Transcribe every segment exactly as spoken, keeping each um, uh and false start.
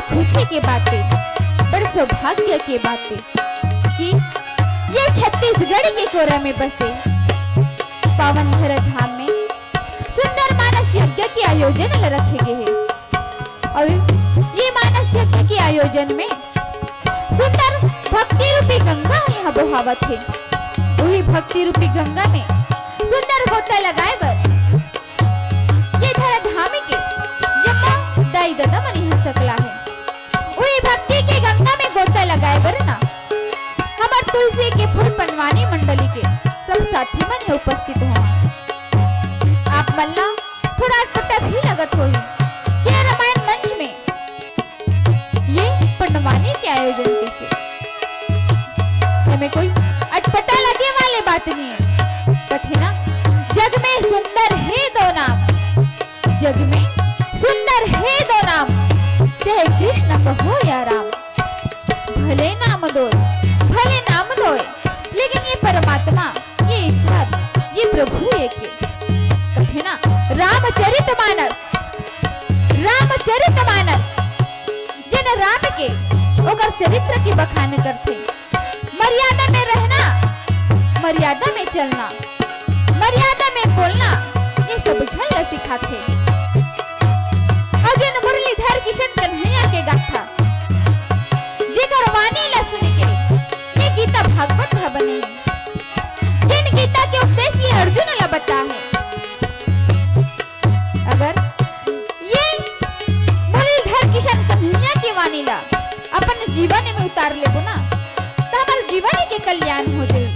खुशी के बात हे, बड़ सौभाग्य के बात हे कि ये छत्तीसगढ़ के कोरा में बसे पावन धरा धाम में सुंदर मानस यज्ञ के आयोजन ल रखे गे हे। अउ ये मानस यज्ञ के आयोजन में सुंदर भक्ति रूपी गंगा यहाँ बोहावत हे। वही भक्ति रूपी गंगा में सुंदर गोता लगाए बर ये धरा धाम के जम्मो दाई ददा मन यहाँ सकला हे। वही भक्ति के गंगा में गोता लगाए बर ना हमर तुलसी के फूल पनवानी मंडली के सब साथी मन यहाँ उपस्थित हो। आप मन ला थोड़ा अटपटा भी लगत होही कि ये रामायण मंच में ये पनवानी के आयोजन कइसे? एमे कोई अटपटा लगे वाले बात नहीं है। कथे ना, जग में सुंदर हे दो नाम, जग में सुंदर हे दो नाम, चाहे कृष्ण कहो या राम। भले नाम दोय, भले नाम दोय, लेकिन ये परमात्मा, ये ईश्वर, ये प्रभु एके। कथे ना, रामचरित मानस, रामचरित मानस, जेन राम के, ओकर चरित्र के बखान करथे। मर्यादा में रहना, मर्यादा में चलना, मर्यादा में बोलना, ये सब झन ल सिखाथे। अउ जेन मुरलीधर किशन कन्हैया के गाथा, जेकर वाणी ल सुन के ये गीता भागवत ह बने हे, जेन गीता के उपदेश ये अर्जुन ल बता हे, अगर ये मुरलीधर किशन कन्हैया के वाणी ला अपन जीवन में उतार लेबो ना, त हमर जीवन के कल्याण हो जाई।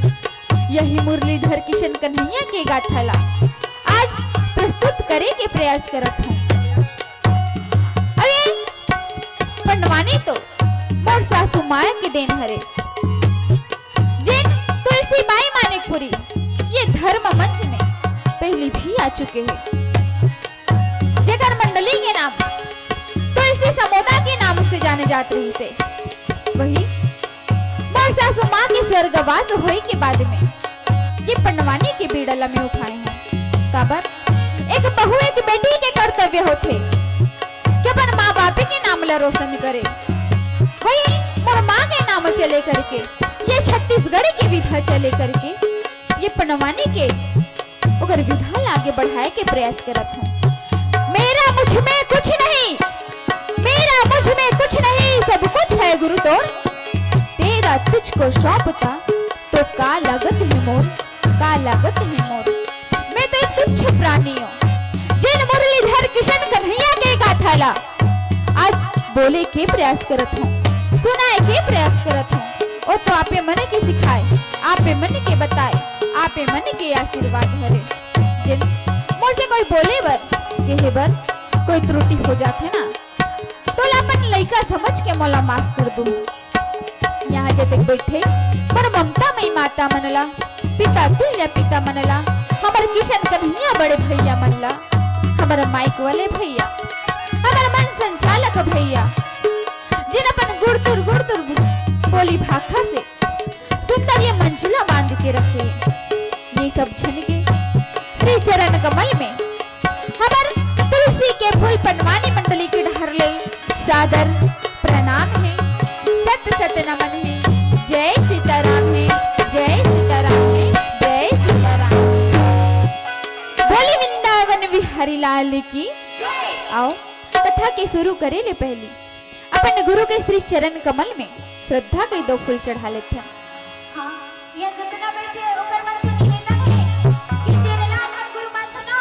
यही मुरलीधर किशन कन्हैया के गाथा ला आज प्रस्तुत करे के प्रयास करत हूँ। अउ ये पनवानी तो मोर सासू माय के देन हरे, जेन तुलसी बाई मानिकपुरी ये धर्म मंच में पहली भी आ चुके हे, जेकर मंडली के नाम तुलसी समोदा के नाम से जाने जात रहिसे। वही मोर सासू माँ के स्वर्गवास होए के बाद में ये पनवानी के बीड़ा ला मैं उठाए हूँ। काबर, एक बहू एक बेटी के कर्तव्य होथे कि अपन माँ बाप के नाम ला रोशन करे। वही मोर माँ के नाम चले करके, ये छत्तीसगढ़ के विधा चले करके, ये पनवानी के ओकर विधा ला आगे बढ़ाए के प्रयास करत हूँ। मेरा मुझ में कुछ नहीं, मेरा मुझ में कुछ नहीं, सब कुछ है गुरु तोर। तेरा तुझको सौंपता तो का लागत है मोर, का लागत है मोर। मैं तो एक तुच्छ प्राणी हूँ, जेन मुरलीधर किशन कन्हैया के गाथा ला आज बोले के प्रयास करत हूँ, सुनाए के प्रयास करत हूँ। ओ तो आपे मन के सिखाए, आपे मन के बताए, आपे मन के आशीर्वाद हरे। जेन मोर से कोई बोले बर, कहे बर कोई त्रुटि हो जाथे ना, तोला अपन लइका समझ के मोला माफ कर दू। यहाँ जतेक बैठे मोर ममता मई माता मन ला, पिता तुल्य पिता मन ला, हमर किशन कन्हैया बड़े भैया मन ला, हमर माइक वाले भैया, हमर मन संचालक भैया, जेन अपन गुड़तुर गुड़तुर बोली भाखा से सुंदर ये मंच ला बांध के रखे। ये सब झन के श्री चरण कमल में हमर तुलसी के फूल पनवानी मंडली के डहर ले सादर प्रणाम हे, सत सत नमन हे। जय सीताराम हे, जय सीताराम हे, जय सीताराम हे। बोली वृंदावन बिहारी लाल की। आओ, कथा के शुरू करे ले पहली अपन गुरु के श्री चरण कमल में श्रद्धा के दो फूल चढ़ा लेथन। हाँ, ये जितना बैठे ओकर मन से निवेदन हे कि जेन ला अपन गुरु मानथो ना,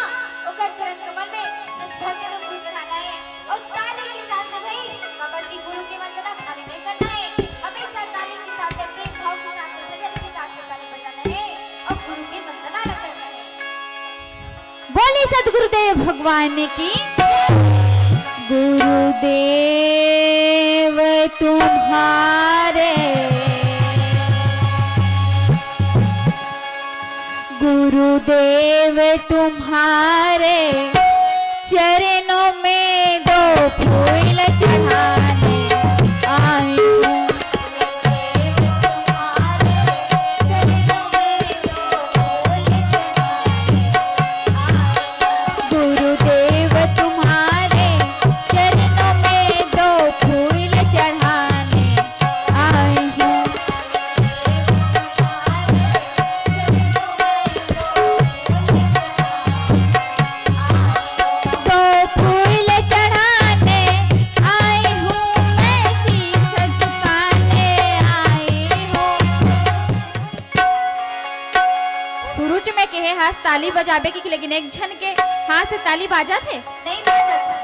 ओकर चरण कमल में श्रद्धा के दो फूल चढ़ाना हे। और ताली के साथ में भाई, काबर कि गुरु की वंदना खाली नहीं करना हे, हमेशा ताली के साथ में, प्रेम भाव के साथ में, भजन के साथ में ताली बजाना हे और गुरु की वंदना ला करना हे। बोली सतगुरुदेव भगवान की। गुरुदेव तुम्हारे, गुरुदेव तुम्हारे चरणों में दो फूल चढ़ाने आई हूँ। गुरुदेव तुम्हारे चरणों में दो फूल बजाबे कि, लेकिन एक झन के हाथ से ताली बाजत हे। नहीं बाजत हे।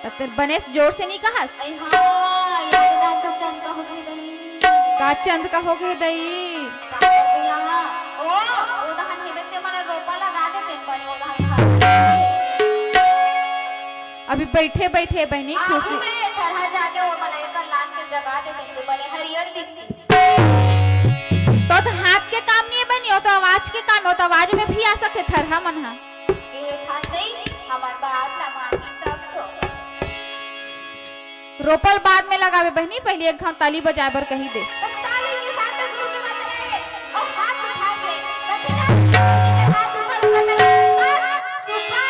त तें बने जोर से नहीं कहस। अई हाँ, ये तो चंद का हो गई दई। का चंद का हो गई दई? का हो गया? ओ, ओ दहन हेबे ते मने रोपा लगा देते बने ओ दहन खा। अभी बैठे बैठे बहिनी आगू खुशी। में थरहा जाके ओ मने एकर लान के जगा देते ते बने हरियर दिखती। तो, तो हाथ के काम नहीं है बहिनी, वो तो आवाज के काम है, वो तो आवाज में भी आ सकते थरहा मन हा। ये था नहीं, हमार बात ना मानी तब तो। रोपल बाद में लगावे बहिनी, पहले एक घाव ताली बजाए बर कही दे। तो ताली के साथ गुरु के बंदना है और हाथ उठा के गतिना के हाथ ऊपर करना है। सुपर।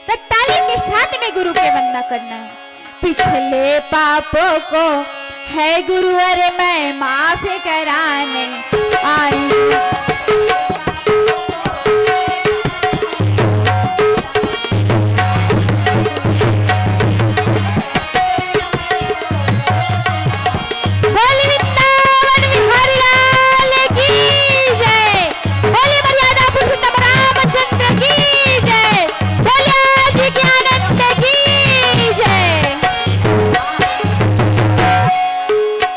तो ताली के साथ में गुरु के वंदना करना है। पिछले पापों को है गुरु, अरे मैं माफ कराने आई हूँ। बोल वृंदावन बिहारी लाल की जय। बोले मर्यादा पुरुषोत्तम रामचंद्र की जय। बोले आदि ज्ञानंद की जय।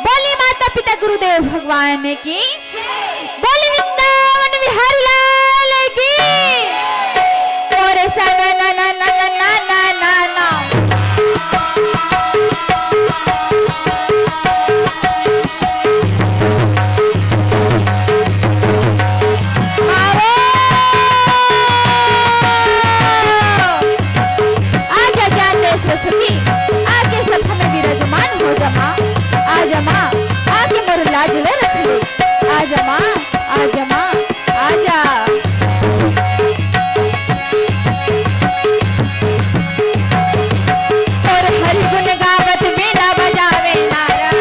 बोले माता पिता गुरुदेव भगवान की। बोले वृंदावन बिहारी लाल की। मोरे सा ना ना ना ना ना ना ना ना ना। आओ। आजा ज्ञान दे सरस्वती, आके सभा में विराजमान हो जा माँ। आजा माँ, आके मोर लाज ले रख ले। आजा माँ, आजा माँ। आजा। तोर हरि गुण गावत वीणा बजावे नारा।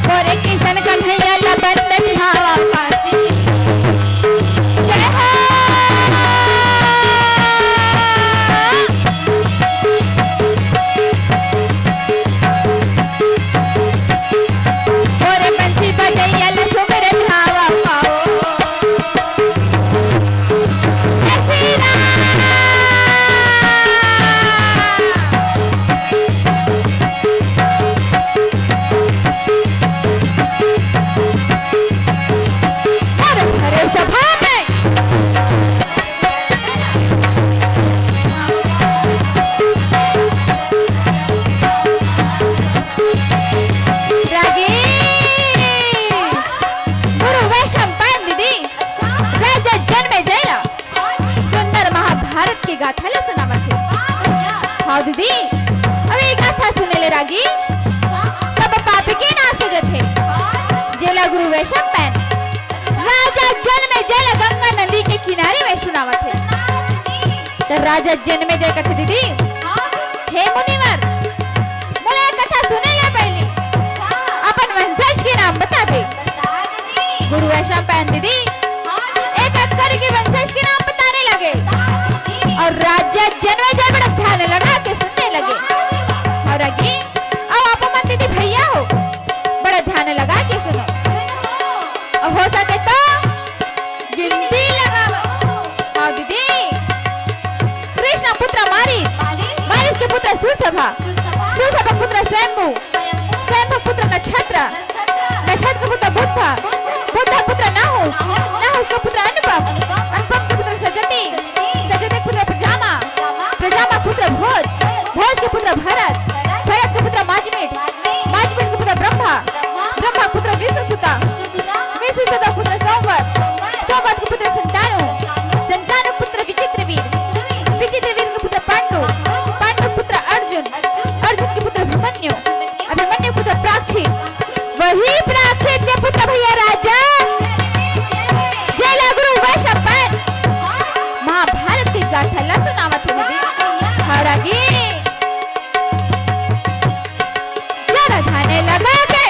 मोरे किशन कन्हैया ला बंदन भावा पाची। जय हो। मोरे बंसी बजैया ला सुमिरन भावा पाओ। जय श्री राम। अरे, अरे, सभा में। रागी। गुरु वैशंपायन दीदी, राजा जनमेजय ला सुंदर महाभारत के गाथा ला सुनावत हे। हाँ दीदी, अब ये गाथा सुने ले रागी, सब पाप के नाश हो जथे। जेला गुरु वैशंपायन राजा जनमेजय ला गंगा नदी के किनारे में सुनावत हे। त राजा जनमेजय कथे, दीदी, हे मुनिवर, मोला ये कथा सुने ले पहिली। अपन वंशज के नाम बताबे। गुरु वैशंपायन दीदी एक एक करके वंशज के नाम बताने लगे और राजा जनमेजय बड़ा ध्यान लगा के सुनने लगे। और रागी, अब आप मन दीदी भैया हो, बड़ा ध्यान लगा के सुनो। और हो सके तो गिनती लगावा। हाँ दीदी, कृष्ण पुत्र मारीच, मारीच के पुत्र सूरसभा, सूरसभा पुत्र स्वयंभू, स्वयंभू पुत्र नक्षत्र, नक्षत्र के पुत्र बुद्ध, बुद्ध पुत्र नाहुस, नाहुस के पुत्र अनुपम, अनुपम के पुत्र सजती, सजती के पुत्र प्रजामा, प्रजामा पुत्र भोज, भोज के पुत्र भरत, भरत के पुत्र माजमीठ, माजमीठ के पुत्र ब्रह्मा, ब्रह्मा के पुत्र विष्णुसुता, विष्णुसुता के पुत्र संवत, संवत के पुत्र संतानु, संतानु के पुत्र विचित्रवीर, विचित्रवीर के पुत्र पांडु, पांडु के पुत्र अर्जुन, अर्जुन के पुत्र अभिमन्यु, अभिमन्यु के पुत्र प्राक्षित, वही प्राक्षित के पुत्र भैया राजा, जेला गुरु वैशंपायन महाभारत के गाथा ला सुनावत हे दीदी। हरा गे। जरा ध्यान लगा के।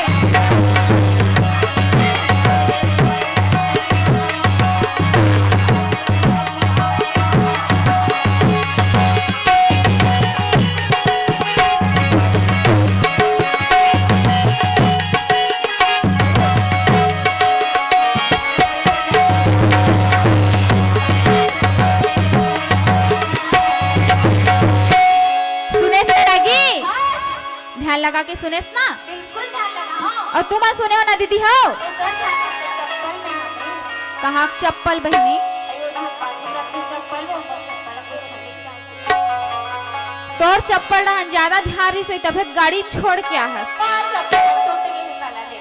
लगा के सुनेस ना? बिल्कुल ध्यान लगा, हाँ। अउ तुमन सुने हो ना दीदी हो? ओकर ध्यान रखे, चप्पल में हवे। कहाँ के चप्पल बहिनी? अयो, इधर बाजू रखे चप्पल, वो ऊपर चप्पल रखे, छाती के चाल से। तोर चप्पल डहन ज्यादा ध्यान रहिस होही, तभे गाड़ी में छोड़ के आहस। हाँ, चप्पल टूट गे हे, काला ले।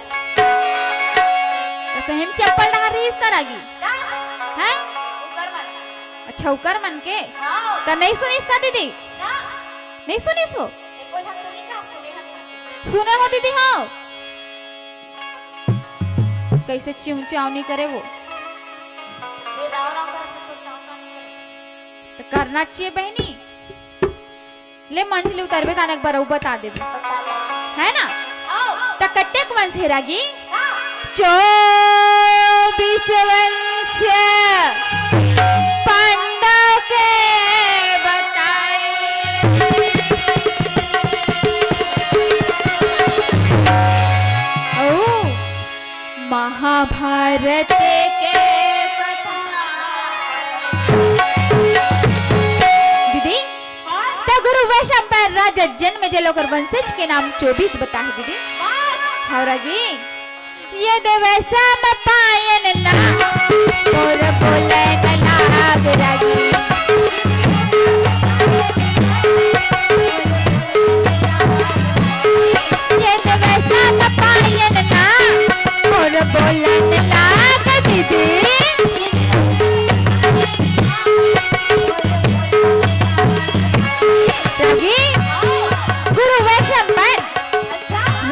त सही में चप्पल डहन रहिस का रागी? ना। हैं? उकर मन। अच्छा, उकर मन के? हाँ। त नहीं सुनिस का दीदी? ना। नहीं सुनिस वो? एको झन तो नहीं कहा सुने हन। सुने हो दीदी हो? कइसे चिंव चांव नहीं करे वो। ये राव राव करत हे तो चांव चांव नहीं करत। त करना चाहिए बहिनी। ले मंच ले उतरबे ताने एक बार अउ बता देबे। बता दे। है ना? आओ। त कतेक वंश हे रागी? हाँ। चौबीस वंश पांडव के बताए। ओ, महाभारत के कथा। दीदी, हाँ। त गुरु वैशंपायन राजा जनमेजय ल ओकर वंशज के नाम चौबीस बताहे दीदी। हाँ। हव रागी। यदि वैषम पायन ना, मोर बोलन लाग रागी। यदि वैषम पायन ना, मोर बोलन लाग दीदी। रागी, गुरु वैशंपायन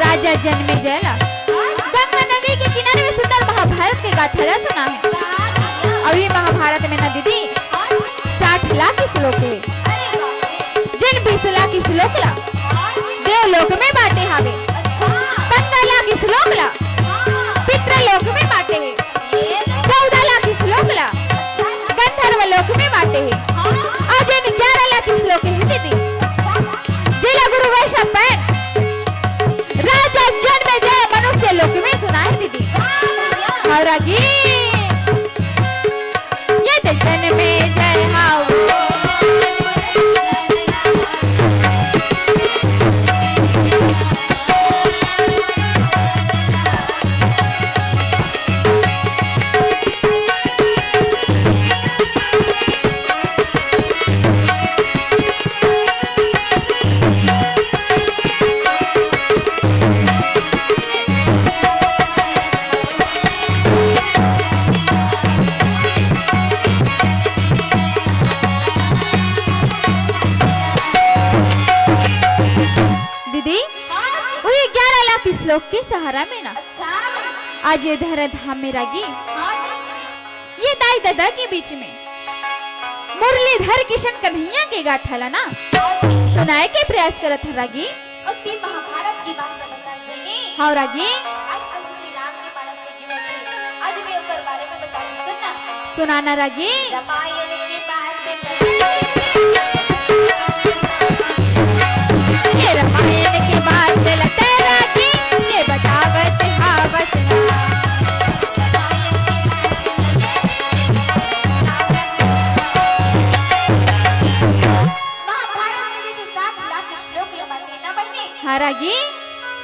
राजा जनमेजय ला गंगा नदी के किनारे में सुंदर महाभारत के गाथा ला सुनाहे। अउ ये महाभारत में ना दीदी, साठ लाख श्लोक हे। जेन बीस लाख श्लोक ला देवलोक में बांटे हावे, पंद्रह लाख श्लोक ला पितृलोक में बांटे हे, चौदह लाख श्लोक ला गंधर्व लोक में बांटे हे, अउ जेन ग्यारह लाख श्लोक हे दीदी, जेला गुरु वैशंपायन राजा जनमेजय मनुष्य लोक में सुनाहे दीदी। हव रागी, यदि जनमेजय हव। दीदी, हाँ। वही ग्यारह लाख श्लोक के सहारा में ना, अच्छा। आज ये धरा धाम में रागी, हाँ जी। ये दाई ददा के बीच में मुरलीधर किशन कन्हैया के गाथा ला ना सुनाए के प्रयास करत हन रागी। अउ ते महाभारत के बात ला बताए हवे। हव रागी। आज प्रभु श्री राम के बारह सौ जीवन थे। आज मैं ओकर बारे में बताऊं, सुन ना। सुनाना रागी। रामायण के बात ये रामायण के बात चलत रागी, ये बतावत हावस ना। महाभारत में जैसे साठ लाख श्लोक ल बांटे ना बहिनी। हाँ रागी।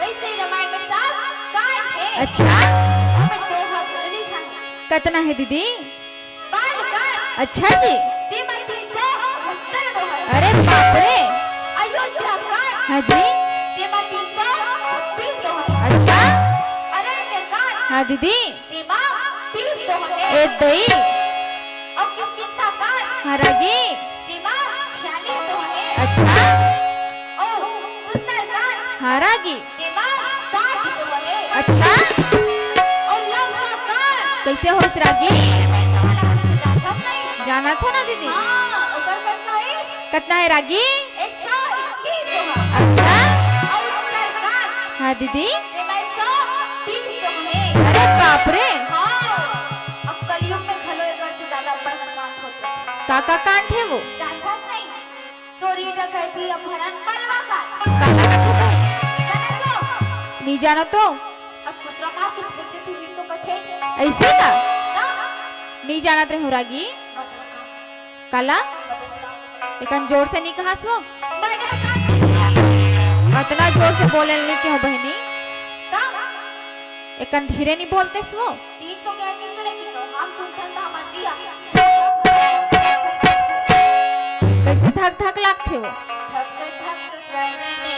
वैसे ही रामायण में सात कांड है। अच्छा। अब तो हम नहीं खाएंगे। कतना है दीदी? बाल कांड। अच्छा जी। जेमा तीन सौ अठहत्तर दोहा है। अरे बाप रे। अयोध्या कांड। हाँ जी। जेमा तीन सौ छब्बीस दोहा है। अच्छा। अरण्य कांड। हाँ दीदी। जेमा तीस दोहा है। ए दई। अउ किष्किंधा कांड। हाँ रागी। जेमा छियालीस दोहा है। अच्छा। अउ सुंदर कांड। हाँ रागी। जेमा साठ दोहा है। अच्छा। अउ लंका कांड। कइसे होइस रागी? जेमा जानत हस नहीं? जानत हो ना दीदी? हाँ, ओकर कतका है? कतना है रागी? एक सौ इक्कीस दोहा। अच्छा। अउ उत्तर कांड। हाँ दीदी। जेमा एक सौ तीस दोहा है। अरे बाप रे। हाँ। अब कलयुग में घलो एकर से ज्यादा बड़का कांड होथे। का का कांड है वो? जानत हस नहीं? चोरी, डकैती, अपहरण, बलवा कांड। काला कथे तो? जानत हो? नहीं जानत तो। अब कुचरा मार के फेंक दे तू, ये तो कथे। ऐसे का? ना। नहीं जानत रहूं रागी। मर्डर कांड। काला? मर्डर कांड। लेकिन जोर से नहीं कहास वो। मर्डर कांड। अतना जोर से बोले नहीं के हो बहिनी। तब? एकन धीरे नहीं बोलते सो? तीन तो गैर नहीं सुने कि तो हम सुनथन तो हमार जिया। कैसे धक धक लागथे वो? धक धक करने।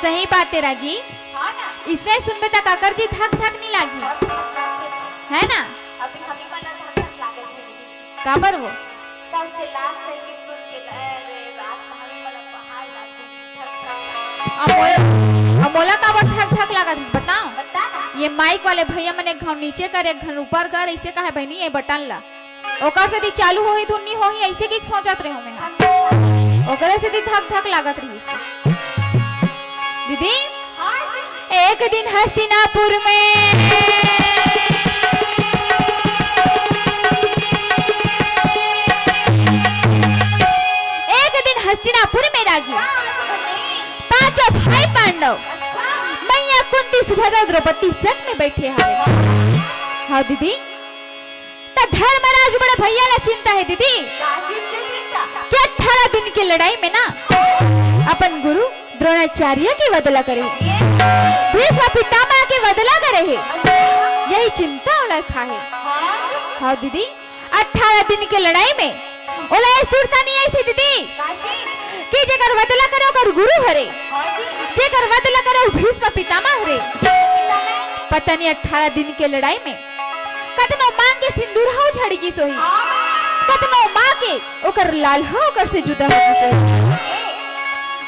सही बात है रागी। हाँ ना? इसने सुनबे त काकर जी धक धक नहीं लागी। धक धक लागथे। है ना? अभी हमी मन ला धक धक लागत हे दीदी। काबर वो? सबसे लास्ट है कि सुन के, अरे रात में हमी मन ला पहाड़ लागथे, धक धक लागथे। अब मोला, अब मोला काबर धक धक लागत हे बताओ? बता ना। ये माइक वाले भैया मन एक घन नीचे कर, एक घन ऊपर कर, ऐसे कहे बहिनी ये बटन ला। ओकर सेती चालू होही धुन नी होही, ऐसे की सोचत रहे मैं। ओकरे सेती धक धक लागत रहिस। दीदी, हाँ जी। एक दिन हस्तिनापुर में, एक दिन हस्तिनापुर में रागी, हाँ, जी। पांचों भाई पांडव, अच्छा। मैया कुंती, सुभद्रा, द्रौपदी संग में बैठे हवे। हाँ दीदी, त धर्मराज बड़े भैया ला चिंता है दीदी। का चीज के चिंता? कि अठारह दिन की लड़ाई में ना अपन गुरु द्रोणाचार्य के वध ला करे, ये भीष्म पितामह के वध ला करे है, अच्छा। यही चिंता ओला खाहे। हाँ जी। हाँ दीदी, अठारह दिन के लड़ाई में ओला ये सुरता नहीं आई से दीदी। का चीज? कि जेकर वध ला करे ओकर गुरु हरे, हाँ जी। जेकर वध ला करे वो भीष्म पितामह हरे। पितामह। पता नहीं अठारह दिन के लड़ाई में कतनो मांग के सिंदूर हो झड़ गिस होही, कतनो मांग के ओकर लाल हो ओकर से जुदा हो गिस होही।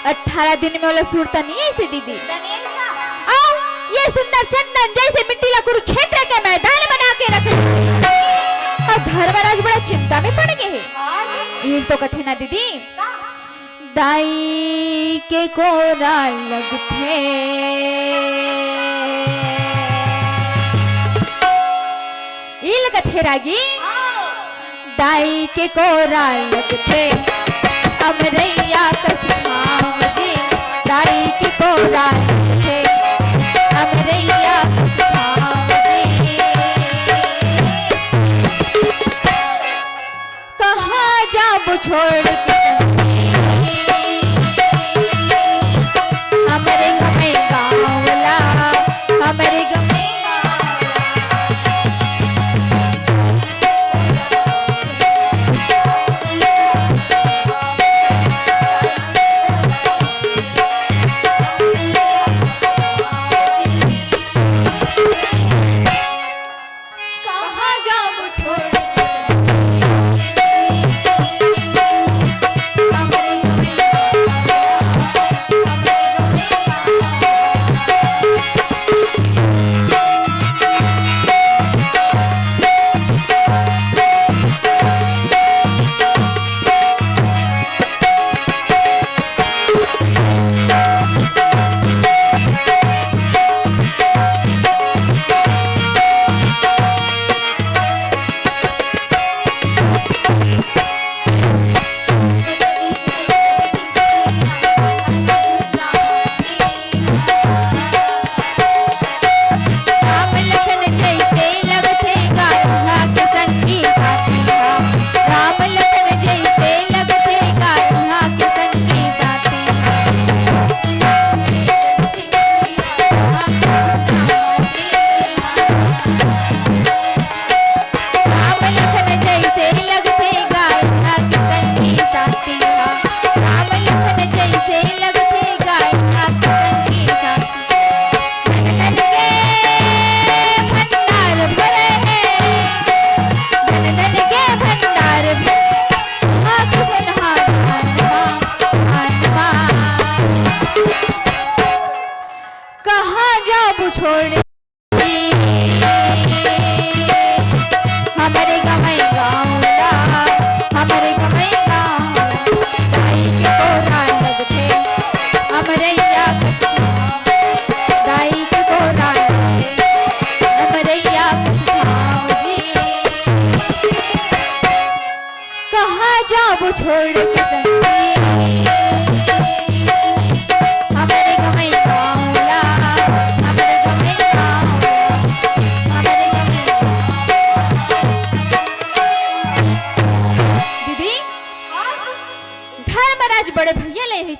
अठारह दिन में ओला सुरता नहीं आई से दीदी। आओ, ये सुंदर चंदन जैसे मिट्टी ला कुरुक्षेत्र के मैदान बना के रखे। और धर्मराज बड़ा चिंता में पड़ गए हैं। ये तो कथे ना दीदी। दाई के कोरा लगथे। इल कथे रागी। दाई के कोरा लगथे, अमरैया कस छाँव जी। दाई के कोरा लगथे, अमरैया कस छाँव जी। कहाँ जाबो छोड़ के हमरे गमे गाँव ला, हमरे गमे गाँव ला। कहाँ जाबो छोड़ के सखी?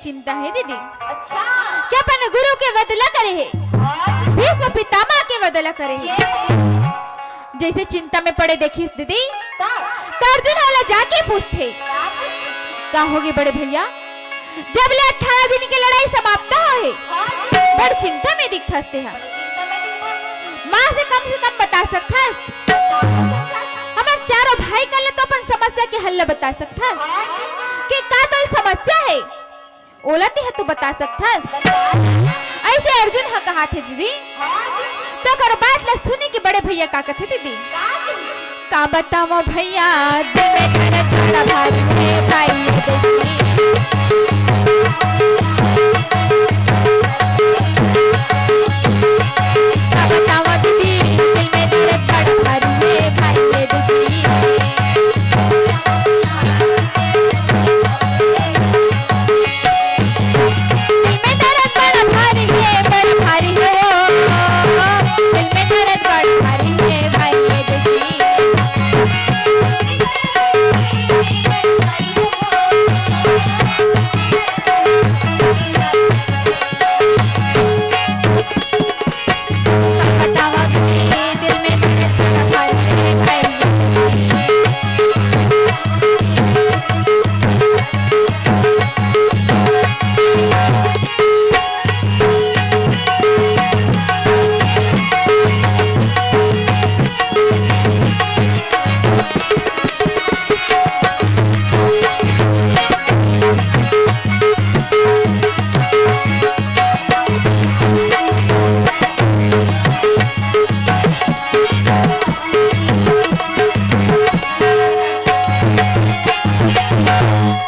चिंता हे दीदी। अच्छा। कि अपन गुरु के वध ला करे हे, भीष्म पितामह के वध ला करे हे। जइसे चिंता में पड़े देखिस दीदी, त अर्जुन ह ओला जाके पूछथे, का होगे बड़े भइया, जब ले अठारह दिन के लड़ाई समाप्त होहे, बड़ चिंता में दिखथस तेहा। माँ से कम से कम बता सकथस, हमर चारों भाई कन ल तो अपन समस्या के हल ल बता सकथस कि का तो समस्या हे, ओला तेहा तो बता सकथस। अइसे अर्जुन ह कहाथे दीदी, त ओकर बात ल सुने के बड़े भइया का कथे दीदी, का बतावं भइया, दिल में दर्द बड़ा भारी हे भाई, ये देखी। का बतावं दीदी, दिल में दर्द बड़ा भारी हे भाई, ये देखी। दिल में दर्द बड़ा भारी हे, बड़ा भारी हे ओ। दिल में दर्द बड़ा भारी हे भाई, ये देखी।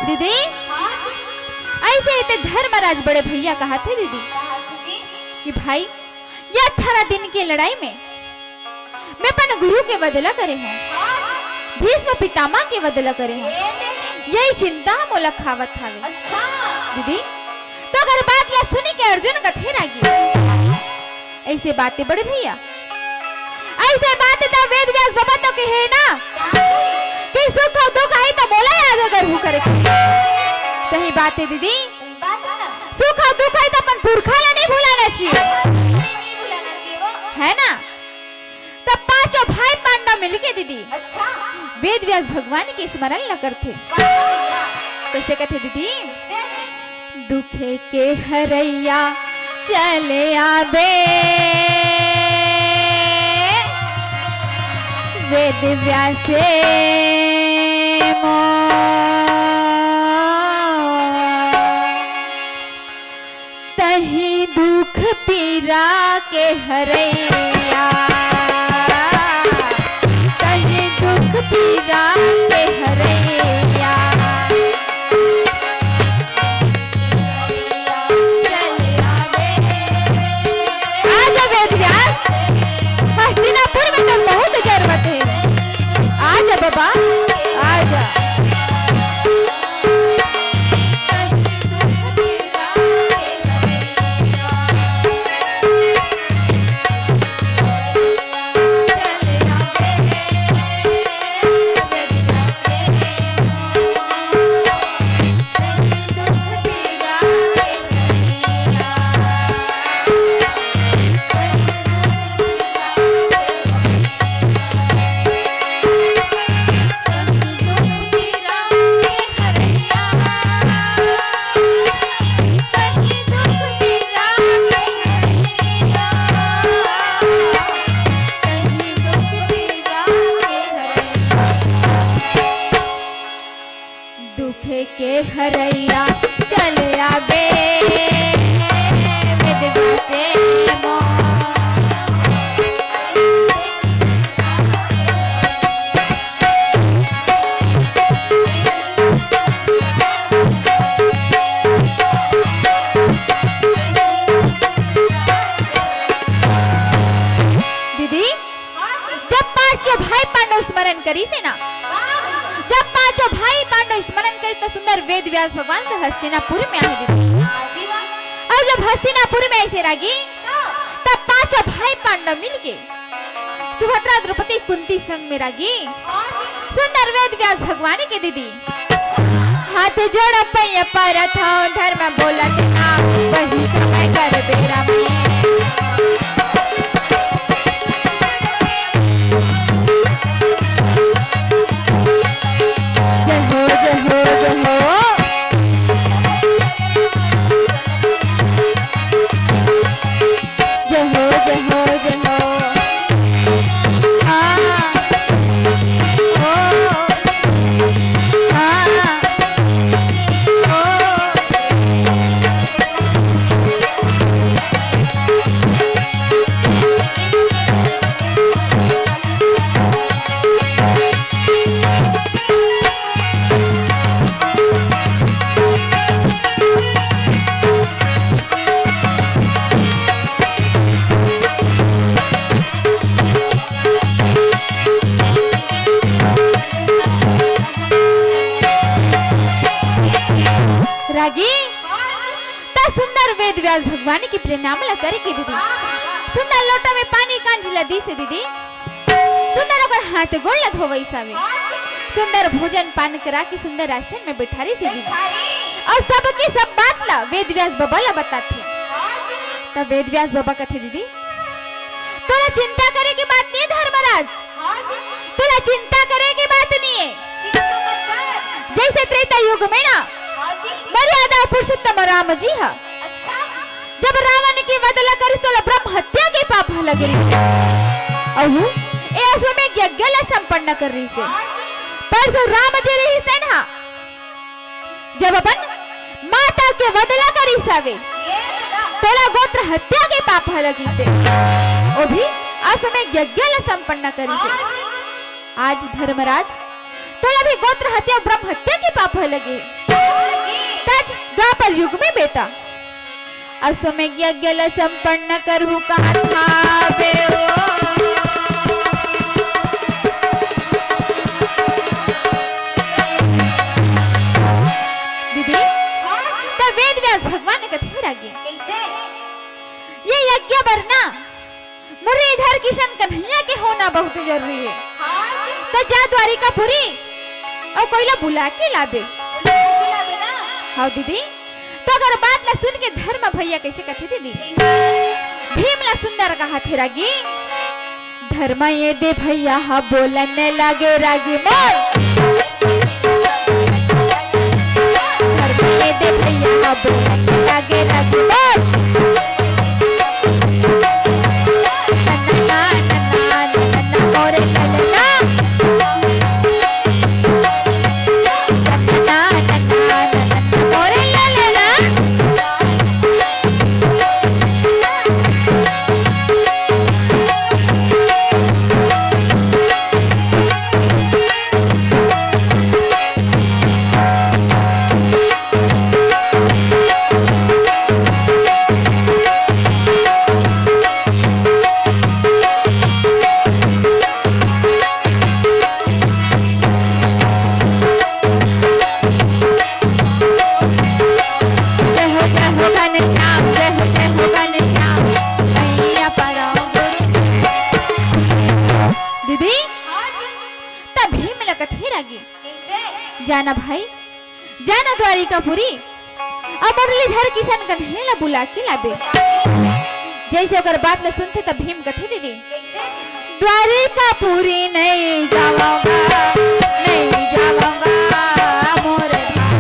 दीदी, अइसे हे ते धर्मराज बड़े भइया कहाथे दीदी कि भाई, ये अठारह दिन के लड़ाई में मैं अपन गुरु के वध ला करे हंव, भीष्म पितामह के वध ला करे हंव, यही चिंता मोला खावत हावे। अच्छा। दीदी, त ओकर बात ला सुने के अर्जुन कथे रागी, अइसे बात हे बड़े भइया, अइसे बात हे त वेद व्यास बाबा तो कहे ना कि सुख अउ दुख आही त मोला याद करहू करे। सही बात हे दीदी, सुख अउ दुख आही त अपन पुरखा ला नइ भुलाना चाहिए, हे ना? त पांचों भाई पांडव मिलके दीदी, अच्छा। वेद व्यास भगवान के स्मरण ला करथे। कइसे कथे दीदी? दुख के हरइया चले आबे वेद व्यास मोर। तहीं दुख पीरा के हरइया, तहीं दुख पीरा के हरइया। चल आवे। आ जा वेद व्यास, हस्तिनापुर में तो बहुत जरूरत हे। आ जा बाबा, आ जा। दुख के हरइया चल आबे, वेद व्यास मोर। दीदी, जब पांचों भाई पांडव स्मरण करिस हे ना, जब पांचों भाई पांडव स्मरण करिस त सुंदर वेद व्यास भगवान तो हस्तिनापुर में आहे दीदी। अउ जब हस्तिनापुर में आइस हे रागी, तब पांचों भाई पांडव मिलके सुभद्रा, द्रौपदी, कुंती संग में रागी सुंदर वेद व्यास भगवान के दीदी, हाथ जोड़ पैया परत हौं, धर्म बोलत ना, वही समय कर बेरा में। जय हो, जय हो, जय हो। जय हो, जय हो, जय हो। हाँ। ओ। हाँ। ओ। रागी, त सुंदर वेद व्यास भगवान के प्रणाम ला करे के दीदी। सुंदर लोटा में पानी कांजी ला दी से दीदी। सुंदर ओकर हाथ गोड़ ला धोवई सावे। सुंदर भोजन पान करा के सुंदर आसन में बैठारी से दीदी। और सबके सब बात ला वेद व्यास बाबा ला बताथे। तब वेद व्यास बाबा कथे दीदी, तोला चिंता करे के बात नहीं है धर्मराज, हाँ जी। तोला चिंता करे के बात नहीं है। चिंता मत कर। जैसे त्रेता युग में ना हाँ जी। मर्यादा पुरुषोत्तम राम जी हा। अच्छा। जब रावण के वध ला करिस तोला ब्रह्म हत्या के पाप ह लगे रहिस। अहू ए अश्वमेघ यज्ञ ला संपन्न कर रहिस। हाँ जी। परसु राम जी रहिस तेन हा जब अपन माता के वध ला करिस हवे, तोला गोत्र हत्या के पाप ह लगिस हे। ओ भी अश्वमेघ यज्ञ ला संपन्न करिस हे। आज धर्मराज, तोला भी गोत्र हत्या, ब्रह्म हत्या के पाप ह लगे हे। तज द्वापर युग में बेटा, अश्वमेघ यज्ञ ल संपन्न करहु कहत हावे ओ। दीदी, त वेद व्यास भगवान ने कथे रागी, कैसे? ये यज्ञ बर ना मुरलीधर किशन कन्हैया के होना बहुत जरूरी है। हाँ जी। त जा द्वारिकापुरी अउ कोई ला बुला के लाबे। बुला के लाबे ना। हाँ दीदी, त अगर बात ला सुन के धर्म भैया कैसे कथे दीदी? कैसे? भीम ला सुंदर कहाथे रागी, धर्म ये दे भैया हा बोलन लागे रागी मोर। धर्म ये दे भैया हा बोलन लागे रागी मोर। जय हो, जय हो घनश्याम, जय हो, जय हो घनश्याम, मैया परम गुरु। दीदी, हाँ जी। त भीम ला कथे रागी। कैसे? जाना भाई, जाना द्वारिकापुरी, अउ मुरलीधर किशन कन्हैया ला बुला के लाबे। जैसे ओकर बात ला सुनथे त भीम कथे दीदी, कैसे जी? द्वारिकापुरी नहीं जावांगा, नहीं जावांगा मोर भाई।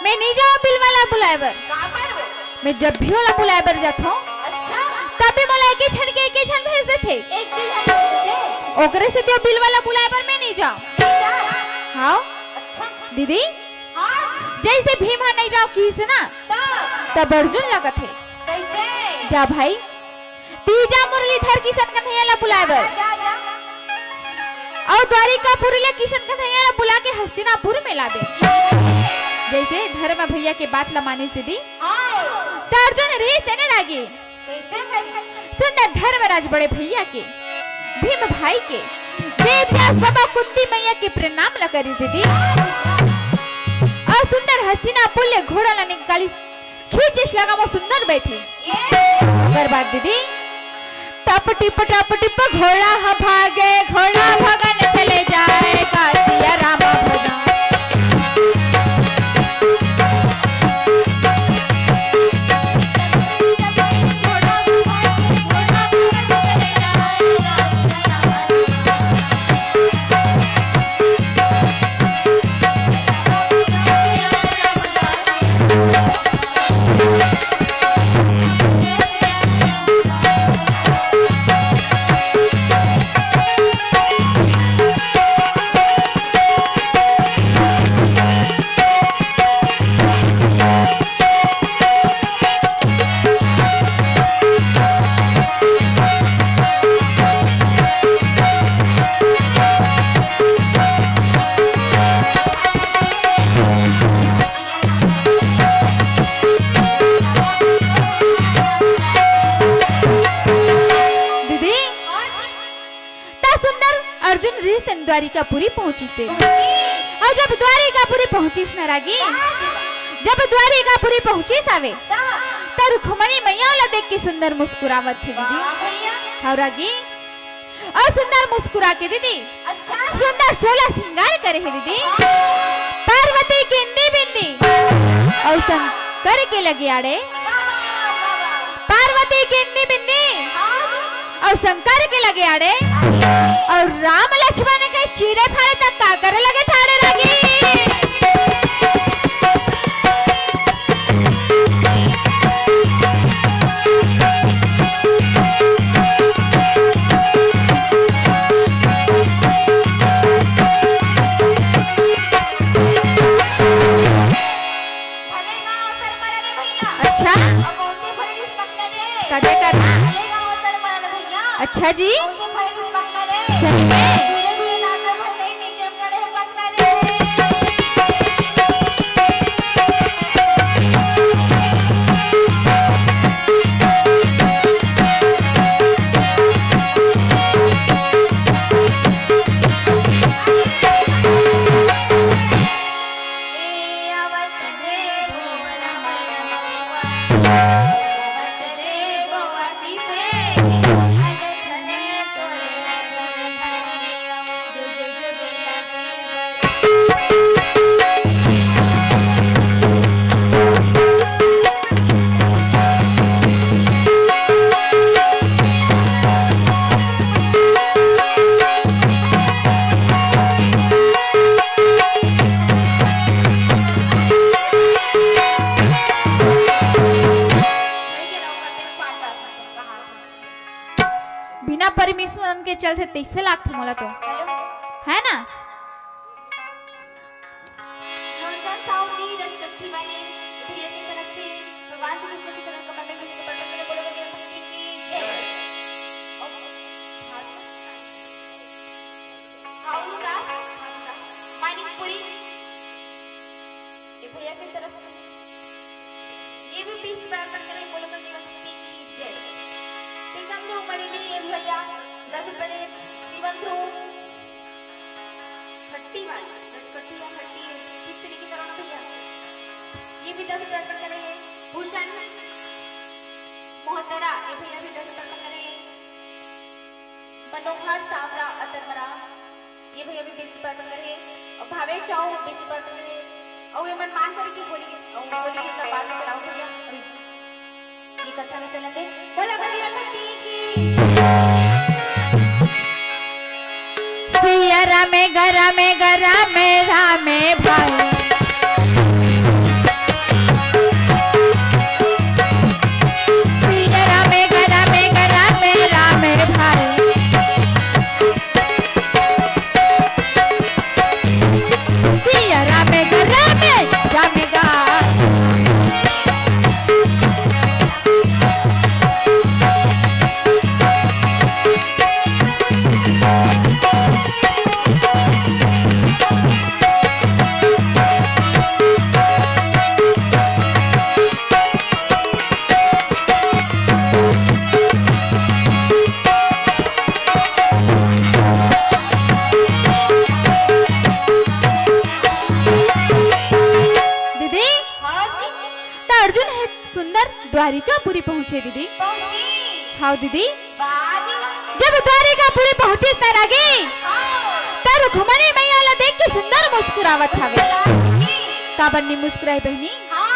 मैं नहीं जाऊँ बिलवा ला बुलाए बर। काबर हो? मैं जब भी ओला बुलाए बर जाथों, अच्छा। तब भी मोला एके झन के एके झन भेज देथे। एक ही झन भेज देथे। ओकरे सेती ओ बिलवा ला बुलाए बर मैं नहीं जाऊँ। नहीं जा। हाँ। अच्छा। दीदी, हाँ। जैसे भीम हा नहीं जाऊँ किहिस ना, तब? तब अर्जुन ला कथे। कैसे? जा भाई, तीजा मुरलीधर किशन कन्हैया ला बुलाए बर। जा, जा, जा। अउ द्वारिकापुरी ले किशन कन्हैया ला बुला के हस्तिनापुर में लाबे। जैसे धर्म भैया के बात ला मानिस दीदी, हाँ। त अर्जुन रहिस तेने लागे। कैसे करी? सुंदर धर्मराज बड़े भैया के, भीम भाई के, वेद व्यास बाबा कुंती मैया के प्रणाम ला करिस दीदी। सुंदर हस्तिनापुर ले घोड़ा ला निकालिस, खींचिस, लगा म सुंदर बैठे। ओकर बाद दीदी, टप टिप टप टिप घोड़ा ह भागे, घोड़ा भगन चले जाए, का सिया राम भगन। दीदी, त सुंदर अर्जुन रिहिस तेन द्वारिकापुरी पहुंचिस हे। अउ जब द्वारिकापुरी पहुंचिस न रागी, जब द्वारिकापुरी पहुंचिस हवे, त रुक्मणी मैया ला देख के सुंदर मुस्कुरावत हे दीदी। वाह भैया। हव रागी, अउ सुंदर मुस्कुरा के दीदी, अच्छा। सुंदर सोला सिंगार करे हे दीदी। पार्वती के इन्नी बिन्नी अउ शंकर के लगे आड़े। पार्वती के इन्नी बिन्नी अउ शंकर के लगे आड़े। अउ राम लक्ष्मण के चीरे फाड़े तक का करे लगे ठाड़े रागी। अच्छा। कदे कर। अच्छा जी। सही में। बिना परमिशन के चलथे तइसे लागथे मोला तो, है ना? लोचन साहू जी रजकट्ठी वाले भैया की तरफ से भगवान श्री कृष्ण के चरण कमल में विष्णु पटल में बोलो भगवान भक्ति की जय। और भानु दास, भानु दास, मानिकपुरी, ये भैया की तरफ से ये भी बीस रुपए अर्पण करें, बोलो कर जीवन शक्ति की जय। टीकम ध्रुव मणिली, ये भैया दस रुपए दे, जीवन ध्रुव खट्टी वाली, रजकट्ठी या खट्टी, ठीक से लेके करो ना भैया। ये भी दस रुपए अर्पण करें, भूषण मोहतरा, ये भैया भी दस रुपए अर्पण करें। मनोहर सावरा अतरमरा, ये भैया भी बीस रुपए अर्पण करे हे, और भावेश साहू बीस रुपए अर्पण करे हे, और ये मन मान करे कि होली गीत, और होली गीत का बाद में चलाओ भैया। ये कथा में चलन दे। बोला भैया भक्ति की। सिया रामे गा रामे गा रामे रामे भाई। सिया रामे गा रामे गा रामे रामे भाई। सिया रामे गा रामे रामे गा। अर्जुन हे सुंदर द्वारिकापुरी पहुंचे दीदी। पहुंची। हाव दीदी। बाजी। जब द्वारिकापुरी पहुंचिस त रागी, हाँ। त रुक्मणी मैया ला देख के सुंदर मुस्कुरावत हवे। रागी। काबर नी मुस्कुराए बहिनी? हाँ।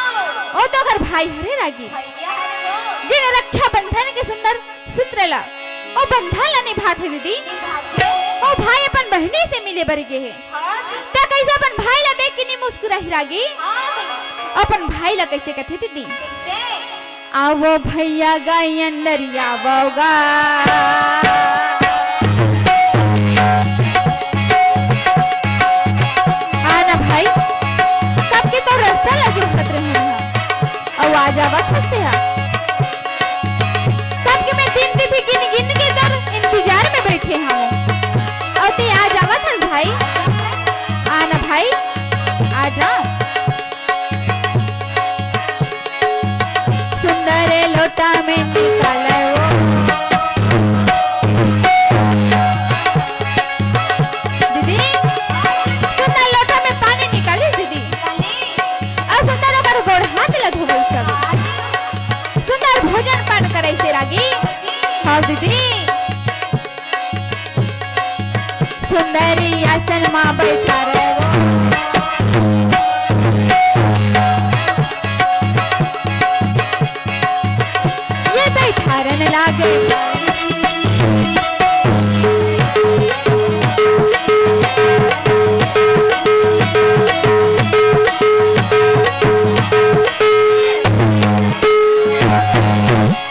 ओ तो ओकर भाई हरे रागी। भैया हरे वो। जेन रक्षाबंधन के सुंदर सूत्र ला, ओ बंधन ला निभाथे दीदी। निभाथे। ओ भाई अपन बहिनी से मिले बर गे हे। हाँ जी। त कइसे अपन भाई ला देख के नी मुस्कुराही रागी? हाँ। अपन भाई ला कइसे कथे दीदी? कइसे? आवो भैया गा अंदर आवो गा। आ ना भाई, कब के तो रस्ता ला जोहत रहे हैं। अउ आ जावत हस तेहा। कब के मैं दिन तिथि गिन गिन के तोर इंतजार में बैठे हवं। अउ ते आ जावत हस भाई। आ ना भाई, आ जा। सुंदर लोटा में निकाले वो। दीदी, सुंदर लोटा में पानी निकालिस दीदी। अउ सुंदर ओकर गोड़ हाथ ला धोवइस सब। सुंदर भोजन पान करइस रागी। हाव दीदी। सुंदरी आसन मा बैठा रहे वो। ये बैठारन लागे।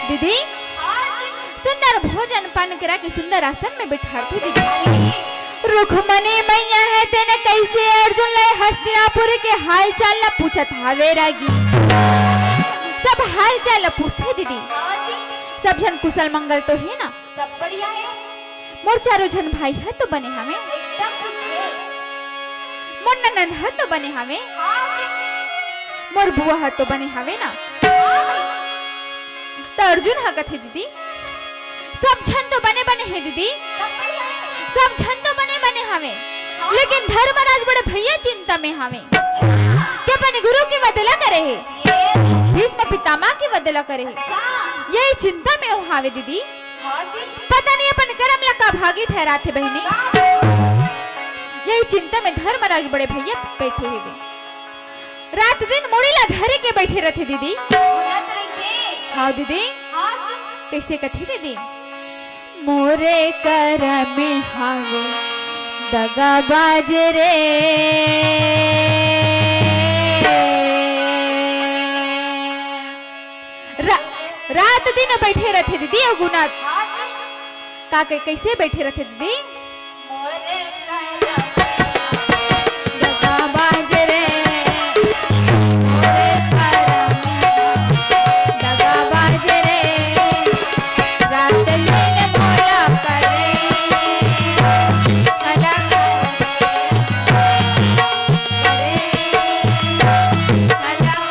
दीदी, सुंदर भोजन पान करा के सुंदर आसन में बैठारथे दीदी। रुक्मणी मैया हे तेने कइसे अर्जुन ला हस्तिनापुर के हालचाल ला पूछत हावे रागी। सब हालचाल ला पूछथे दीदी। हाँ जी। सब झन कुशल मंगल तो हे ना? सब बढ़िया हे। मोर चारों झन भाई ह तो बने हावे? एकदम ठीक हे। मोर ननंद ह तो बने हावे? हाँ जी। मोर बुआ ह तो बने हावे ना? हाँ। त अर्जुन ह कथे दीदी, सब झन तो बने बने हे दीदी, सब झन तो बने बने हावे, लेकिन धर्मराज बड़े भैया चिंता में हावे। के अपन गुरु के बदला करे हे, भीष्म पितामह के बदला करे हे, यही चिंता में वो हावे दीदी। पता नहीं अपन करम ला का भागी ठहराथे बहिनी। यही चिंता में धर्मराज बड़े भैया बैठे हेवे। रात दिन मुड़ी ला धरे के बैठे रथे दीदी। बोलत रहिथे। हाँ दीदी। हाँ जी। कइसे कथे दीदी? मोरे करम हावे दगाबाज रे। रा-, रात दिन बैठे रथे दीदी अवगुना। हाँ जी। का कइ-, कइसे बैठे रथे दीदी? दगाबाज रे, मोरे करम दगाबाज रे, रात दिन मोला करे, अलग करे, अलग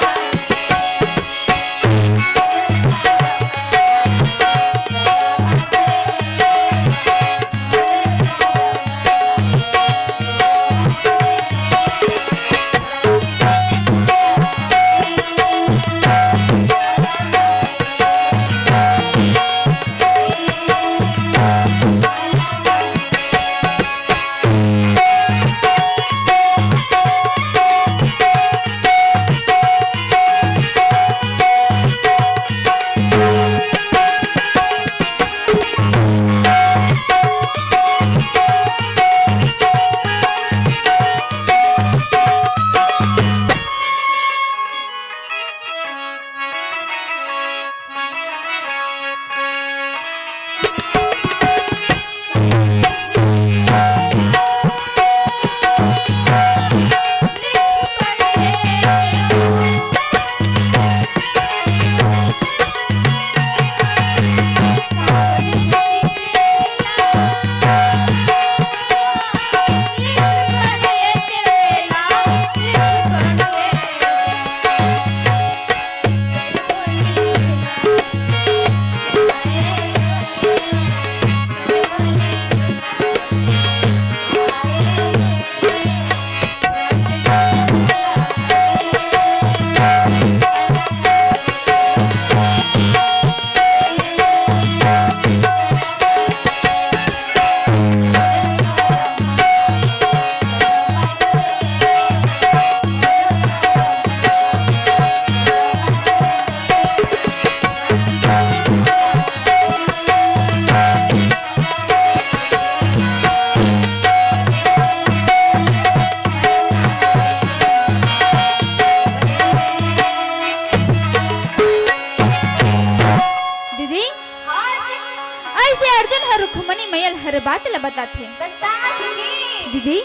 से अर्जुन ह रुक्मणी मैया ल हर बात ल बताथे। बताथे जी। दीदी,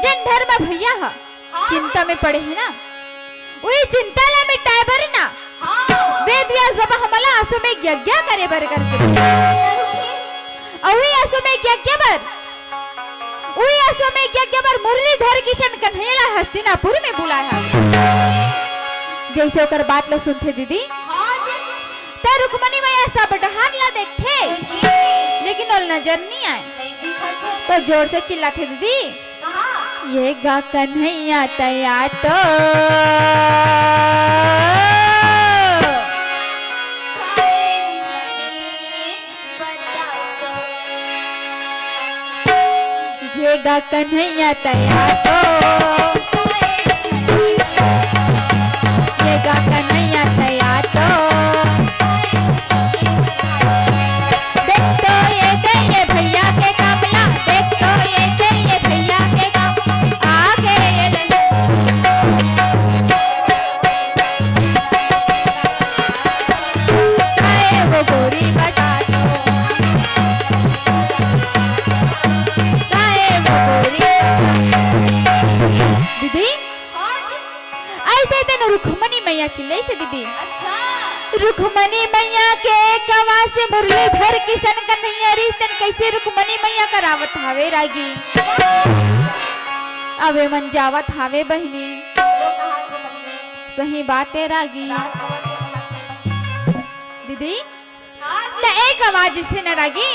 जेन धर्म भैया ह हाँ। चिंता में पड़े हे ना, वही चिंता ला मिटाए बर ना हाँ। वेद व्यास बाबा हमला अश्वमेघ यज्ञ करे बर करके। अउ वही अश्वमेघ यज्ञ बर, वही अश्वमेघ यज्ञ बर मुरलीधर किशन कन्हैया ला हस्तिनापुर में बुलाए हवे। जैसे ओकर बात ला सुनथे दीदी, हाँ जी। त रुक्मणी मैया सब डहार ला देखथे, जी। लेकिन ओला नजर नहीं आए। नहीं दिखत हे। त जोर से चिल्लाथे दीदी, हाँ। ये गा कन्हैया तैया तो। ये गा कन्हैया तैया तो। ये गा कन्हैया तैया तो। देख तो ये दे ये भैया के कमला, देख तो ये दे ये भैया के कमला, आ गए ये ले। आए वो गोरी बता दो। आए वो गोरी बता दो। दीदी, हाँ जी। ऐसे दिन रुक्मणी मैया चिल्लाइसे दीदी। अच्छा। रुक्मणी मैया के एक आवाज से मुरलीधर किशन कन्हैया रिश्तन कैसे रुक्मणी मैया करावत हावे रागी। अबे मन जावत हावे बहिनी। वो कहा थे बहिनी। सही बात हे रागी। रात खबर के कहा थे। दीदी, हाँ जी। त एक आवाज से न रागी।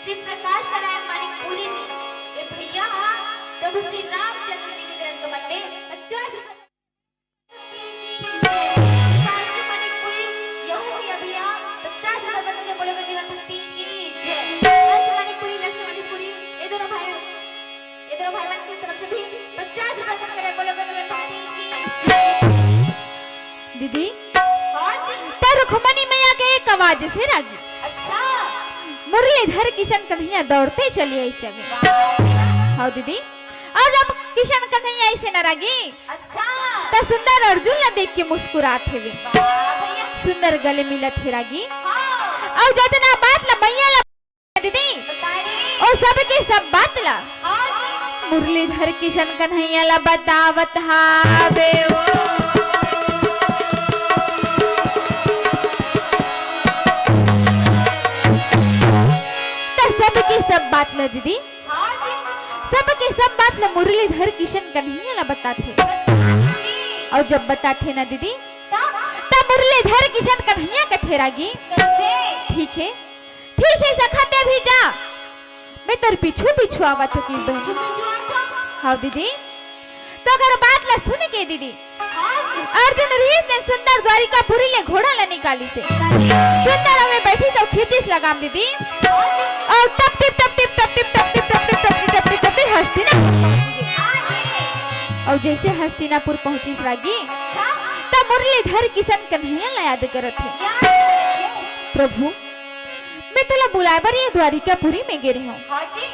श्री प्रकाश नारायण मानिकपुरी जी, ये भैया हाँ, प्रभु श्री रामचंद्र जी के चरण कमल में पचास रुपए। प्रकाश मानिकपुरी, यहू भैया, भैया, पचास रुपए बन के बोले जीवन भक्ति की जय। प्रकाश मानिकपुरी, लक्ष्य मानिकपुरी, ये दोनों भाई, ये दोनों भाई बहन की तरफ से भी पचास रुपए बन के बोले जीवन भक्ति की जय। दीदी, हाँ जी। त रुक्मणी मैया के एक आवाज से रागी। अच्छा। मुरलीधर किशन कन्हैया दौड़ते चले आइस हवे। वाह जी वाह। हाँ दीदी, अउ जब किशन कन्हैया आइस हे ना रागी, अच्छा। त सुंदर अर्जुन ला देख के मुस्कुरात हवे। वाह भैया। सुंदर गले मिलत हे रागी। हाँ। अउ जतना बात ला मैया ला दीदी, बताए रे। ओ सबके सब बात ला हाँ जी। मुरलीधर किशन कन्हैया ला बतावत हावे ओ। त सबके सब बात ला दीदी, हाँ जी। सबके सब बात ला मुरलीधर किशन कन्हैया ला बताथे। बताए रे। अउ जब बताथे ना दीदी, तब? त मुरलीधर किशन कन्हैया कथे रागी। कैसे? ठीक हे, ठीक हे सखा, तैं भी जा, मैं तोर पीछू पीछू आवत हूँ किस बहन। पीछू पीछू आवत हूँ। हाँ दीदी, त अगर बात ला सुन के दीदी, हाँ जी। अर्जुन रिहिस तेन सुंदर द्वारिकापुरी ले घोड़ा ला निकालिस हे। निकालिस। सुंदर ओमे बैठिस अउ खींचिस लगाम दीदी। हाँ जी। अउ टप टिप, टप टिप, टप टिप, टप टिप, टप टिप, टप टिप, टप टिप, टप टिप हस्तिनापुर पहुंच गे। हाँ जी। अउ जैसे हस्तिनापुर पहुंचिस रागी, अच्छा। त मुरलीधर किशन कन्हैया ला याद करत हे। याद करत हे। प्रभु, मैं तोला बुलाए बर ये द्वारिकापुरी में गे रहेंव। हाँ जी।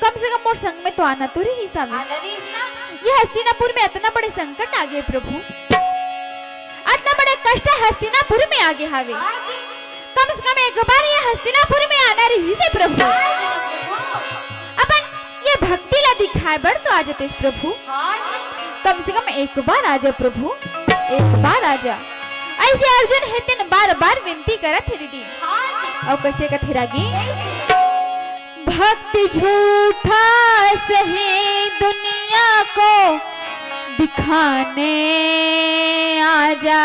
कम से कम मोर संग में तो आना तो रहिस हवे। आना रहिस ना। ये हस्तिनापुर में अतना बड़े संकट आ गे प्रभु, अतना बड़े कष्ट हस्तिनापुर में आ गे हवे। हाँ जी। कम से कम एक बार ये हस्तिनापुर में आना रहिस हे प्रभु। हाँ जी, प्रभु। अपन ये भक्ति ला दिखाए बर तो आ जातेस प्रभु। हाँ जी। कम से कम एक बार आ जा प्रभु, एक बार आ जा। ऐसे अर्जुन हे तेन बार बार विनती करत हे दीदी। हाँ जी। अउ कैसे कथे रागी? कैसे? भक्त झूठा सही दुनिया को दिखाने आ जा।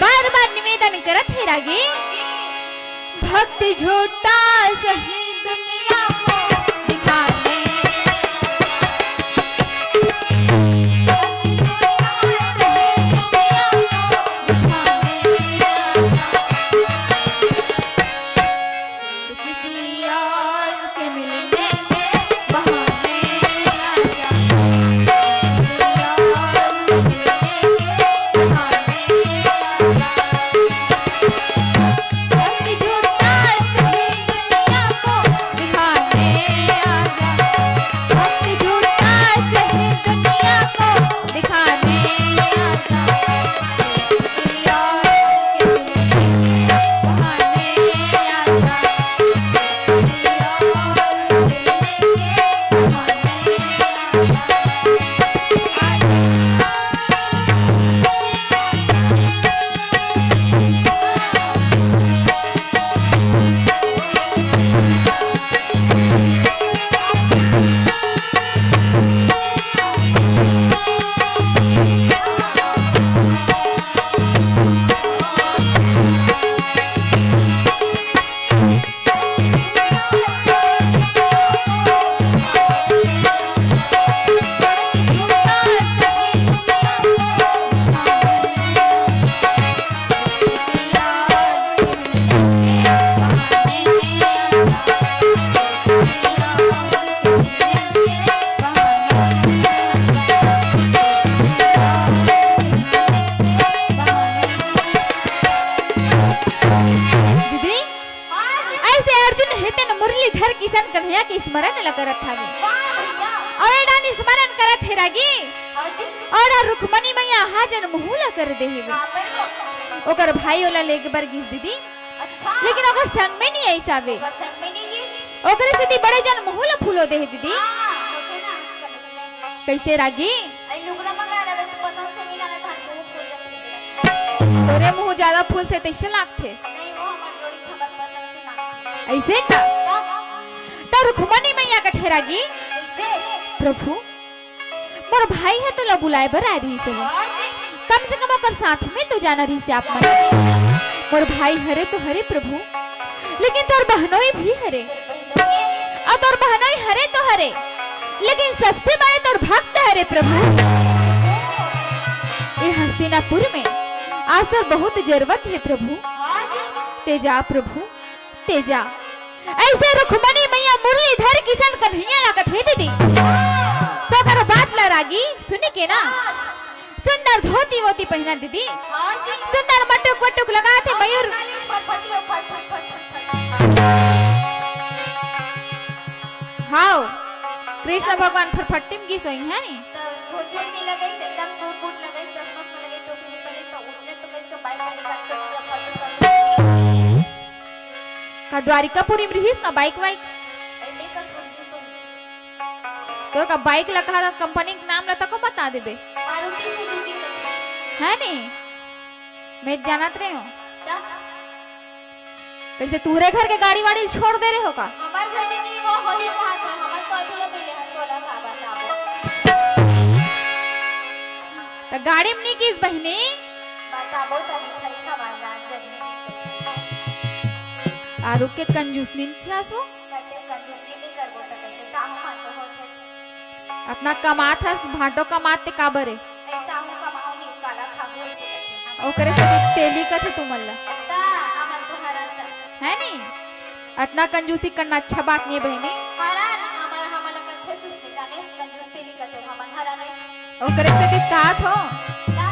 बार बार निवेदन करत हे रागी। भक्त झूठा सही दुनिया को दिखाने। किसी और के मिलने के बहाने आ जा। किसी और के मिलने के बहाने आ जा। कृष्ण कन्हैया के स्मरण ल करत हावे। वाह भैया। अउ ए डाहर स्मरण करत हे रागी। हाँ जी। अउ ए डाहर रुक्मणी मैया हा जन मुहूं ल कर दे हेवे। बाप रे बाप। ओकर भाई ओला लेगे बर गिस दीदी। अच्छा। लेकिन ओकर संग में नइ आइस हावे। ओकर संग में नइ गिस। ओकरे सेती बड़े जन मुहूं ल फूलो दे हे दीदी। हाँ, होथे ना आजकल अइसने। कइसे रागी? अई लुगरा मंगा रहे तो पसंद से नइ लागे, तहार मुहूं फूल जाथे। तोरे मुहूं जादा फूलथे तइसे लागथे। नहीं, वो हमर जोड़ी थमर पसंद से ना। अइसे का? त रुक्मणी मैया कथे रागी, कइसे? प्रभु, मोर भाई ह तोला बुलाए बर आए रहिस हे। हाँ जी। कम से कम ओकर साथ में तो जाना रहिस हे आप मन। मोर भाई हरे तो हरे प्रभु, लेकिन तोर बहनोई भी हरे। अउ तोर बहनोई हरे तो हरे, लेकिन सबसे बड़े तोर भक्त हरे प्रभु। ए हस्तिनापुर में आज तोर बहुत जरूरत हे प्रभु। हाँ जी। ते जा प्रभु, ते जा। अइसे रुक्मणी मैया मुरलीधर किशन कन्हैया ला कथे दीदी। त ओकर बात ला रागी सुने के ना। सुंदर धोती वोती पहिना दीदी। हाँ जी। सुंदर मटुक वटुक लगाथे मयूर। फटफटी हो, फट, फट, फट, फट, फट। हाव, कृष्ण भगवान फरफट्टी में गिस होही, है नी? त धोती वोती लगइस, एकदम सूट बूट लगइस, चश्मा उश्मा लगइस, टोपी भी पहिरिस, त उसने तो कइसे बाइक वाइक निकाल के सीधा फट, फट, फट। का द्वारिकापुरी में रिहिस का बाइक वाइक? एमे का थोड़ी सुन। तोर का बाइक ला कहा था, कंपनी के नाम ला तको बता देबे। मारुति सुजुकी का। है नी? मैं जानत रहे हूँ। का? कइसे तुहरे घर के गाड़ी वाड़ी छोड़ दे रहे हो का? हमार घर के नहीं, वो होली कहा था, हमार तो अभी अभी ले हन, तोला का बताबो। त गाड़ी में नी गिस बहिनी। बताबो त मिठाई खवाए ला जल्दी। आरू के कंजूस नी छास वो। कते कंजूसी नइ करबो त कइसे? साहू मन तो होत हे। अतना कमात हस, भांटो कमात ते काबर ए? ए साहू कमाओ नी, काला खाबो अइसे करके। ओकरे से तेली कथे तुमन ला। ता, हमन तो हरन ता। है नी? अतना कंजूसी करना अच्छा बात नइ ए बहिनी। हरन, हमर, हमन ला कथे तुस जाने, कंजूस तेली कथे, हमन हरन ए। ओकरे से कहात हो। ता?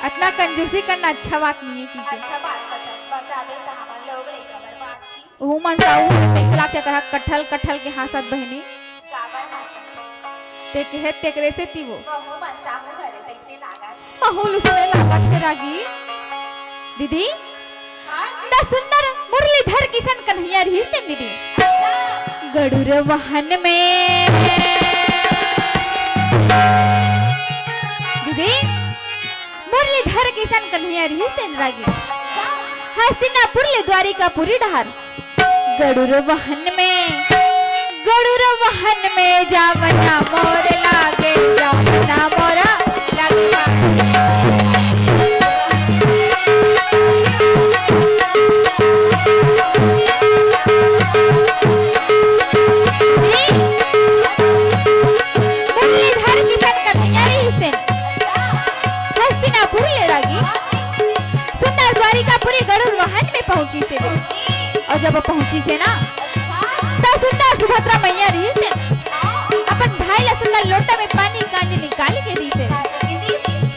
अतना कंजूसी करना अच्छा बात नइ ए कि के। अच्छा बात कथे, बचा दे त हमर लोग लइका बर्बाद छी। उहू मन साहू हरे, कइसे लागथे करा, कठल कठल के हाँसत बहिनी। काबर हाँसत? ते कहे तेकरे सेती वो। वहू मन साहू हरे, कइसे लागत? महू ल उसने लागत हे रागी। दीदी, हाँ जी। त सुंदर मुरलीधर किशन कन्हैया रिहिस तेन दीदी। अच्छा। गरुड़ वाहन में। दीदी, मुरलीधर किशन कन्हैया रिहिस तेन रागी। अच्छा। हस्तिनापुर ले द्वारिकापुरी डहार। गरुड़ वाहन में, गरुड़ वाहन में जावना मोर लागे, जावना मोर लागे। मुरलीधर किशन कन्हैया रिहिस तेन। हस्तिनापुर ले रागी। सुंदर द्वारिकापुरी गरुड़ वाहन में पहुंचिस हे। अउ जब पहुंचिस हे ना, त सुंदर सुभद्रा मैया रिहिस तेन। अपन भाई ला सुंदर लोटा में पानी कांजी निकाल के दिस हे।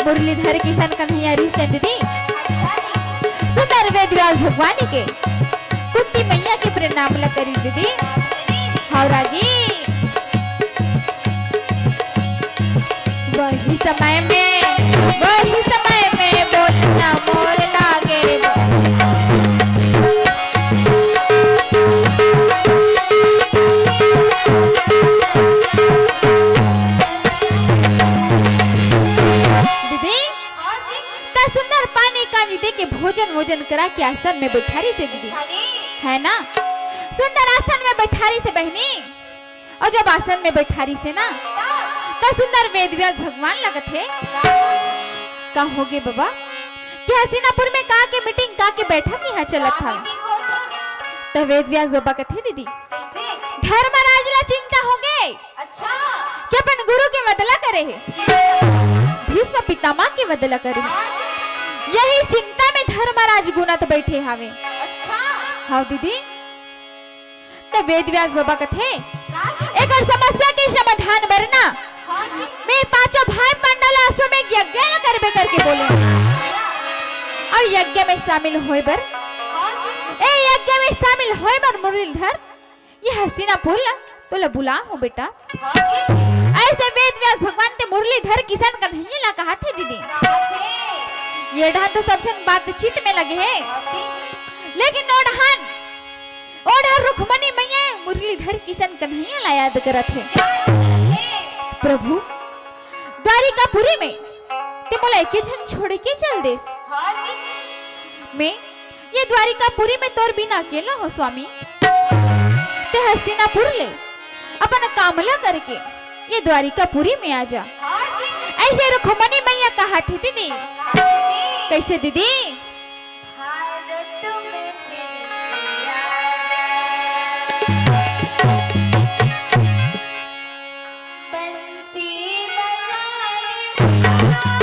मुरलीधर किशन कन्हैया रिहिस तेन दीदी। सुंदर वेद व्यास भगवान के, कुंती मैया के प्रणाम ला करिस दीदी। हव रागी। वही समय में, वही समय में बोलना मोर लागे। दीदी, हाँ जी। त सुंदर पानी कांजी दे के भोजन वोजन करा के आसन में बैठारिस हे दीदी। अच्छा जी। है ना? सुंदर आसन में बैठारिस हे बहिनी। अउ जब आसन में बैठारिस हे ना, त सुंदर वेद व्यास भगवान ला कथे, का होगे बबा? कि हस्तिनापुर में का के मीटिंग, का के बैठक इहाँ चलत हवे? त वेद व्यास बबा कथे, दीदी, धर्मराज ला चिंता होगे। अच्छा। कि अपन गुरु के वध ला करे हे, भीष्म पितामह के वध ला करे हे। यही चिंता में धर्मराज गुनत बैठे हावे। अच्छा। हव दीदी। त वेद व्यास बबा कथे, का? एकर समस्या के समाधान बर ना, हाँ जी। मैं पांचों भाई पांडव ला अश्वमेघ यज्ञ ला करबे करके बोले। अउ यज्ञ में शामिल होय बर, हाँ जी। ए यज्ञ में शामिल होय बर मुरलीधर कि हस्तिनापुर ला तोला बुलाहूं बेटा। हाँ जी। अइसे वेद व्यास भगवान ते मुरलीधर किशन कन्हैया ला कहाथे दीदी। कहाथे। ये डहन तो सब झन बातचीत में लगे हे। हाँ जी। लेकिन ओ डहन, ओ डहर रुक्मणी मैया मुरलीधर किशन कन्हैया ला याद करत हे। हाँ जी। प्रभु, द्वारिकापुरी में ते मोला एके झन छोड़ के चल देस। हाँ जी। मैं ये द्वारिकापुरी में तोर बिना अकेला हों स्वामी। ते हस्तिनापुर ले अपन काम ला करके ये द्वारिकापुरी में आ जा। हाँ जी। अइसे रुक्मणी मैया कहाथे दीदी। हाँ जी। कइसे दीदी? भारत में फिर से आ जा।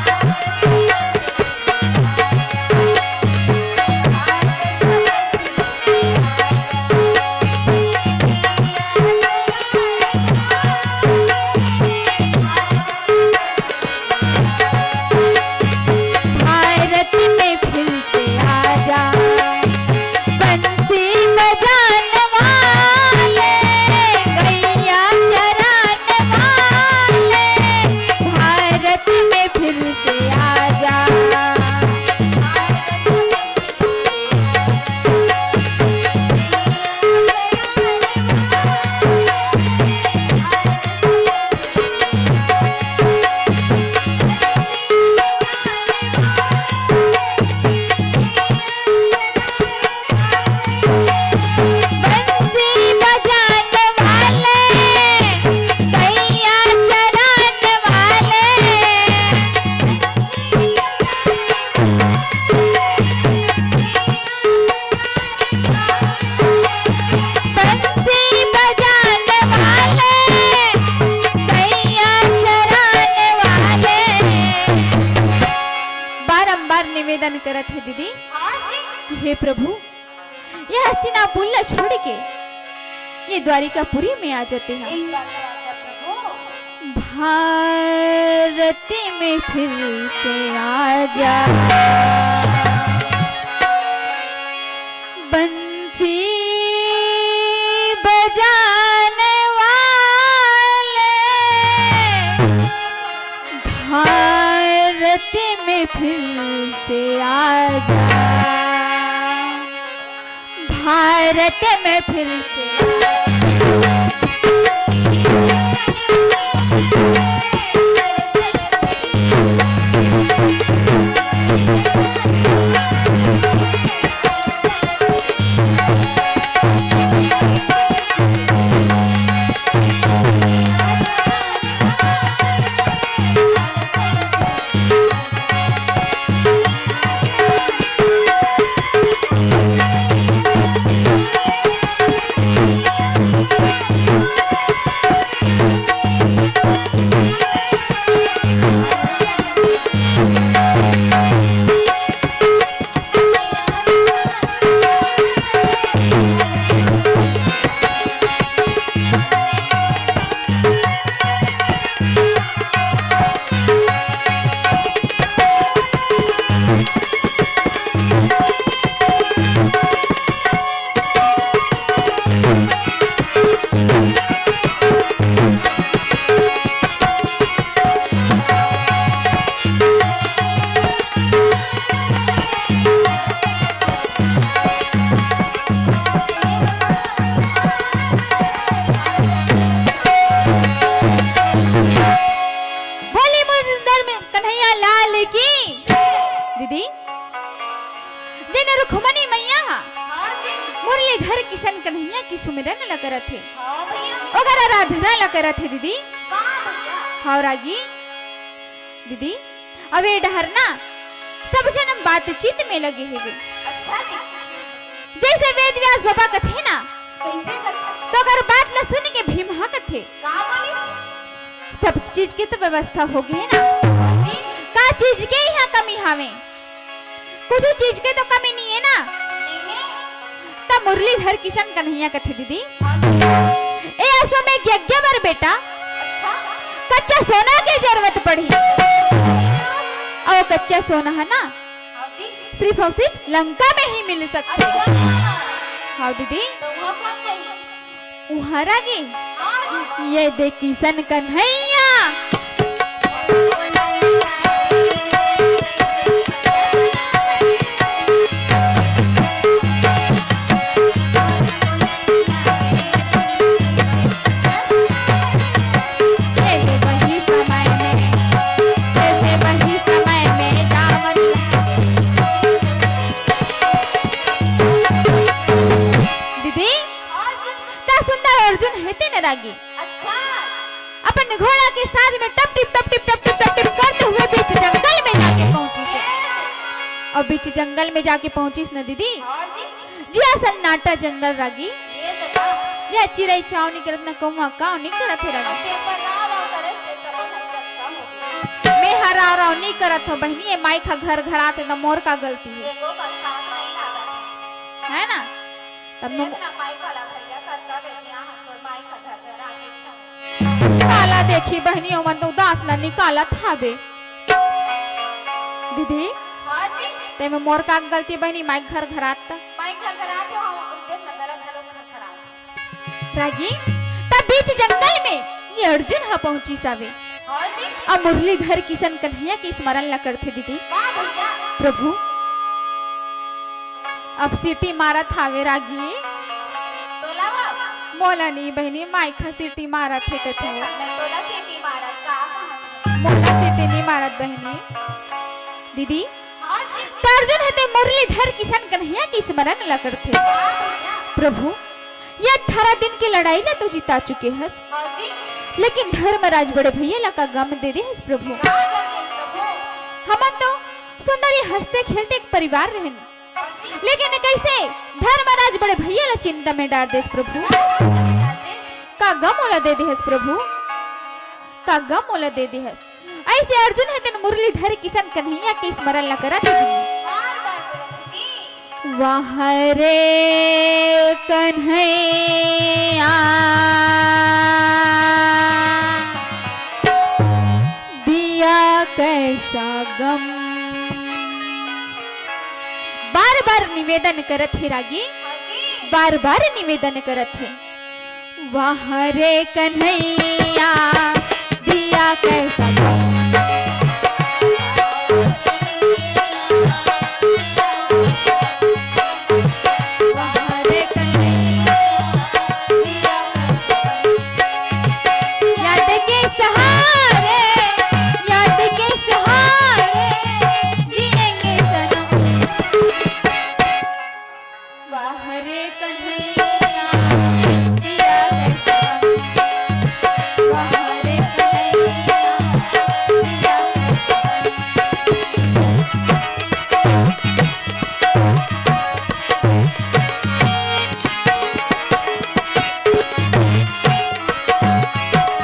बंसी बजाने भारत में फिर से आजा, बंसी बजाने वाले, गैया चराने वाले, भारत में फिर से आजा। बंसी बजाने वाले, गैया चराने वाले, बंसी बजाने वाले, गैया चराने वाले। बारंबार निवेदन करत हे दीदी। हाँ जी। कि हे प्रभु, ये हस्तिनापुर ला छोड़ के ये द्वारिकापुरी में आ जाते हैं। एक बार तो आजा प्रभु। भारत में फिर से आजा, बंसी बजाने वाले, भारत में फिर से आजा, भारत में फिर से। बोली मुरलीधर कन्हैया लाल की। दीदी, जेन रुक्मणी मैया हा हाँ जी। मुरलीधर किशन कन्हैया के सुमिरन ला करत हे, हाँ भैया। ओकर आराधना ला करत हे दीदी। वाह भैया। हाँ रागी दीदी, अब ए डहर ना सब झन बातचीत में लगे हेवे। अच्छा जी। जइसे वेद व्यास बाबा कथे ना, कइसे कथे? तो ओकर बात ला सुन के भीम हा कथे, का बोलिस? सब चीज के तो व्यवस्था हो गे हे ना, जी। का चीज के इहाँ कमी हावे? कुछु चीज के तो कमी नइ हे ना। नइ हे। त मुरलीधर किशन कन्हैया कथे दीदी, हाँ जी। ए अश्वमेघ यज्ञ बर बेटा, अच्छा। कच्चा सोना के जरूरत पड़ही। अउ कच्चा सोना हे ना, हाँ जी। सिर्फ अउ सिर्फ लंका में ही मिल सकथे। अच्छा। हाँ दीदी। तो वहाँ कौन गई? उहाँ रागी। हाँ। ये दे किसन कन्हैया। ये दे वही समय में, ये दे वही समय में जावन। दीदी, हाँ जी। का सुंदर अर्जुन हे ते न रागी। अच्छा। अपन घोड़ा के साथ में टप टिप, टप टिप, टप टिप, टप टिप करते हुए बीच जंगल में जाके पहुंचिस हे। और बीच जंगल में जाके पहुंचिस न दीदी, हाँ जी। जिहाँ सन्नाटा जंगल रागी। ये तो बा। या चिरई चाव नहीं करत, न कौवा काव नहीं करत हे रागी। अब पेपर राव राव करे से तब हम चक्का हो गए। मैं हा राव राव नहीं करत हो बहिनी, ये माई का घर घर आते तो मोर का गलती हे। देखो, का साथ नहीं लागत हे। है ना? तब नु देख ना, माई काला भैया करता बेटियां हम तोर माई का घर घर आके छा। काला देखी बहिनी, ओमन तो दांत ला निकालत हाबे। दीदी, हाँ जी। ते में मोर का गलती बहिनी, माई घर घर आत। माई घर घर आते हो, देख ना, गलत घलो घर घर आते। रागी, तब बीच जंगल में ये अर्जुन ह पहुंचिस हावे। हाँ जी। अब मुरलीधर किशन कन्हैया के स्मरण ला करथे दीदी। वाह भैया। प्रभु, अब सीटी मारत हावे रागी। तोला बाबा। मोला नी बहिनी, माई खा सीटी मारत हे कथे। तोला सीटी मारत का कहा? मोला सीटी नी मारत बहिनी। दीदी, हाँ जी। त अर्जुन ह ते मुरलीधर किशन कन्हैया के स्मरण ला करथे। हाँ भैया। प्रभु, ये अठारह दिन के लड़ाई ला तो जिता चुके हस, हाँ जी। लेकिन धर्मराज बड़े भैया ला का गम दे दे हस प्रभु। का गम दे प्रभु? हमन तो सुंदर ये हंसते खेलते एक परिवार रहन, लेकिन कैसे धर्मराज बड़े भैया ला चिंता में डार देस प्रभु। का गम ओला दे देहस प्रभु, का गम ओला दे देहस। ऐसे अर्जुन ह तेन मुरलीधर किशन कन्हैया के स्मरण ला करत हे। वाह रे कन्हैया, दिया कैसा गम। बार बार निवेदन करत हे रागी, हाँ जी। बार बार निवेदन करत हे। वाह रे कन्हैया, दिया कैसा गम। वाह रे कन्हैया, दिया कैसा गम। याद के सहारे, याद के सहारे जिएंगे सनम। वाह रे कन्हैया, दिया कैसा गम। वाह रे कन्हैया, दिया कैसा गम। वाह रे कन्हैया, दिया कैसा गम।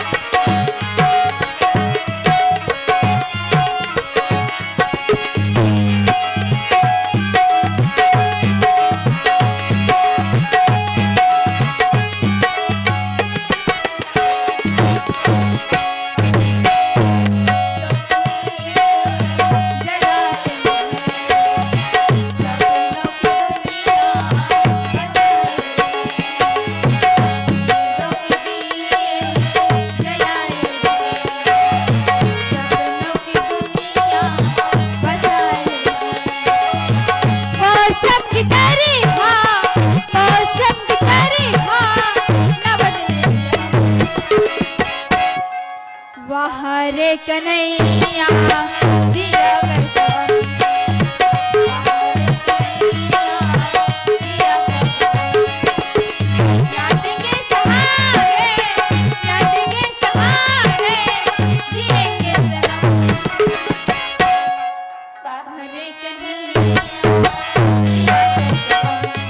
वाह रे कन्हैया, दिया कैसा गम। याद के सहारे, याद के सहारे जिएंगे सनम। वाह रे कन्हैया, दिया कैसा गम।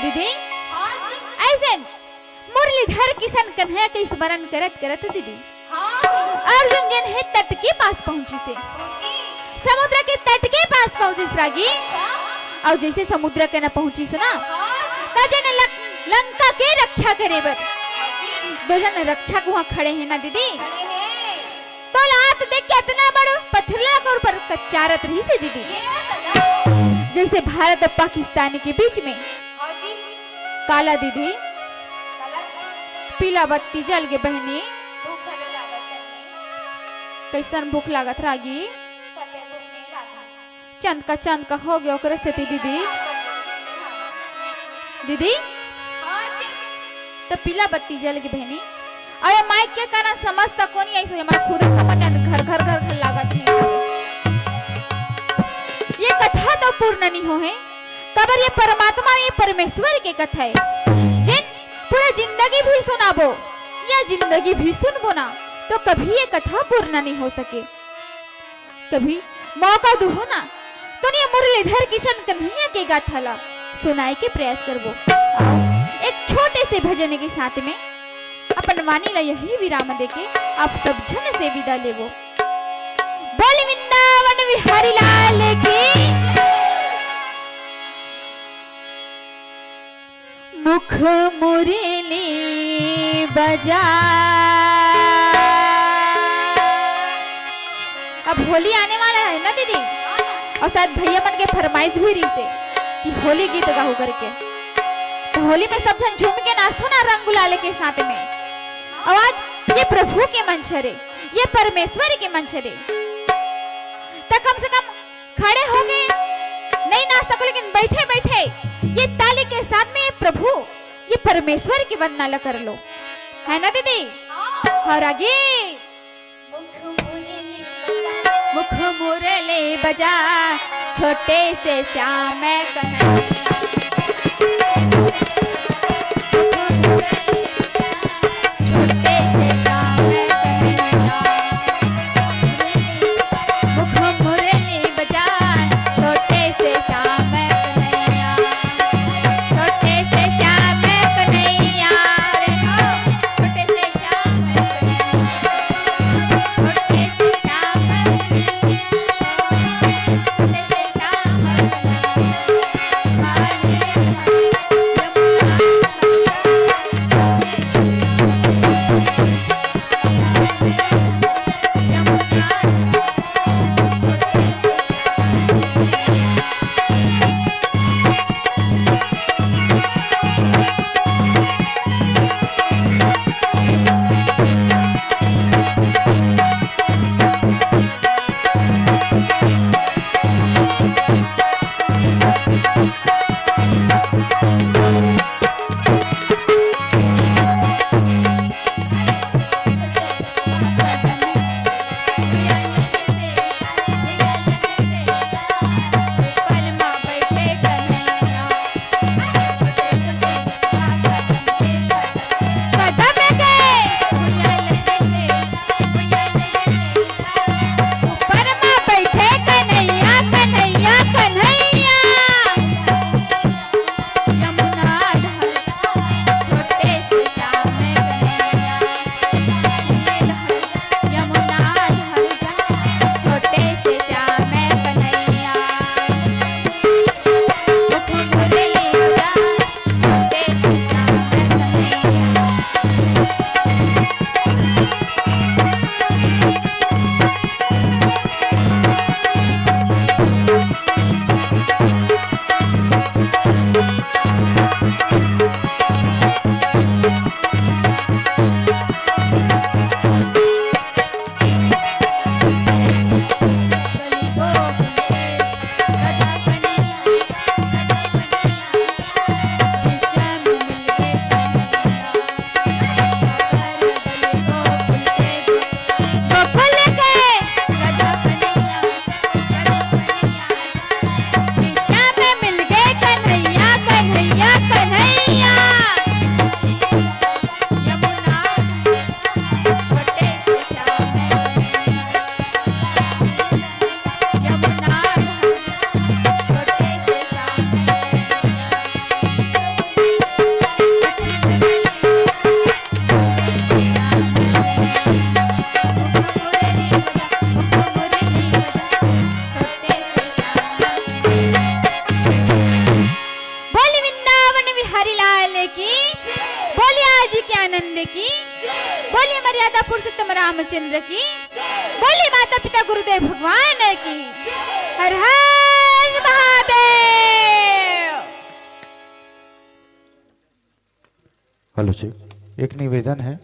दीदी, हाँ जी। ऐसे मुरलीधर किशन कन्हैया के स्मरण करत करत दीदी, हाँ। अर्जुन जेन हे तट के पास पहुंचिस हे। पहुंची। समुद्र के तट के पास पहुंचिस रागी। अच्छा। अउ जैसे समुद्र के न पहुंचिस ना, हाँ। त जेन लंक-, लंका के रक्षा करे बर दो झन रक्षक उहाँ खड़े हे ना दीदी। खड़े हे। तो लात देख के अतना बड़ पथरा के ऊपर कच्चारत रहिस हे दीदी। ये दादा। जइसे भारत अउ पाकिस्तान के बीच में। हाँ जी। काला दीदी। काला। पीला बत्ती जल गे बहिनी। भूख घलो लागत हे। कइसन भूख लागत रागी? कते भूख नइ लागत। चंद का चंद का हो गया ओकरे सेती दीदी। दीदी, त पीला बत्ती जल गे बहिनी। अउ ये माइक के कारण समझ तको नइ आइस होही, हमर खुदे समझ आत घर घर घर घर लागत हे। ये कथा तो पूर्ण नइ होहे, काबर ये परमात्मा, ये परमेश्वर के कथा हे। जेन पूरा जिंदगी भी सुनाबो या जिंदगी भी सुनबो ना, तो कभी ये कथा पूर्ण नइ हो सके। कभी मौका दुहू ना, तो ये मुरलीधर किशन कन्हैया के गाथा ला सुनाए के प्रयास करबो। आओ, एक छोटे से भजन के साथ में अपन वाणी ला यही विराम देके आप सब झन से विदा लेबो। बोल वृंदावन बिहारी लाल की। मुख मुरली बजा। अब होली आने वाला हे ना दीदी, अउ शायद भइया मन के फरमाइश भी रहिस हे कि होली गीत गाहू करके। त होली में सब झन झूम के नाचथो ना रंग गुलाल के साथ में। अउ आज ये प्रभु के मंच हरे, ये परमेश्वर के मंच हरे, त कम से कम खड़े होके नइ नाच सको, लेकिन बइठे बइठे ये ताली के साथ में ये प्रभु, ये परमेश्वर के वंदना ला कर लो, हे ना दीदी? अउ आगे। मुख मुरली बजा, छोटे से श्याम कन्हैया। छोटे से श्याम कन्हैया। मुख मुरली बजा, छोटे से श्याम कन्हैया। छोटे से श्याम कन्हैया रे हो, छोटे से श्याम कन्हैया। छोटे से श्याम कन्हैया, छोटे से श्याम कन्हैया। की, बोली माता पिता गुरुदेव भगवान की। हर हर महादेव। हेलो जी, एक निवेदन है,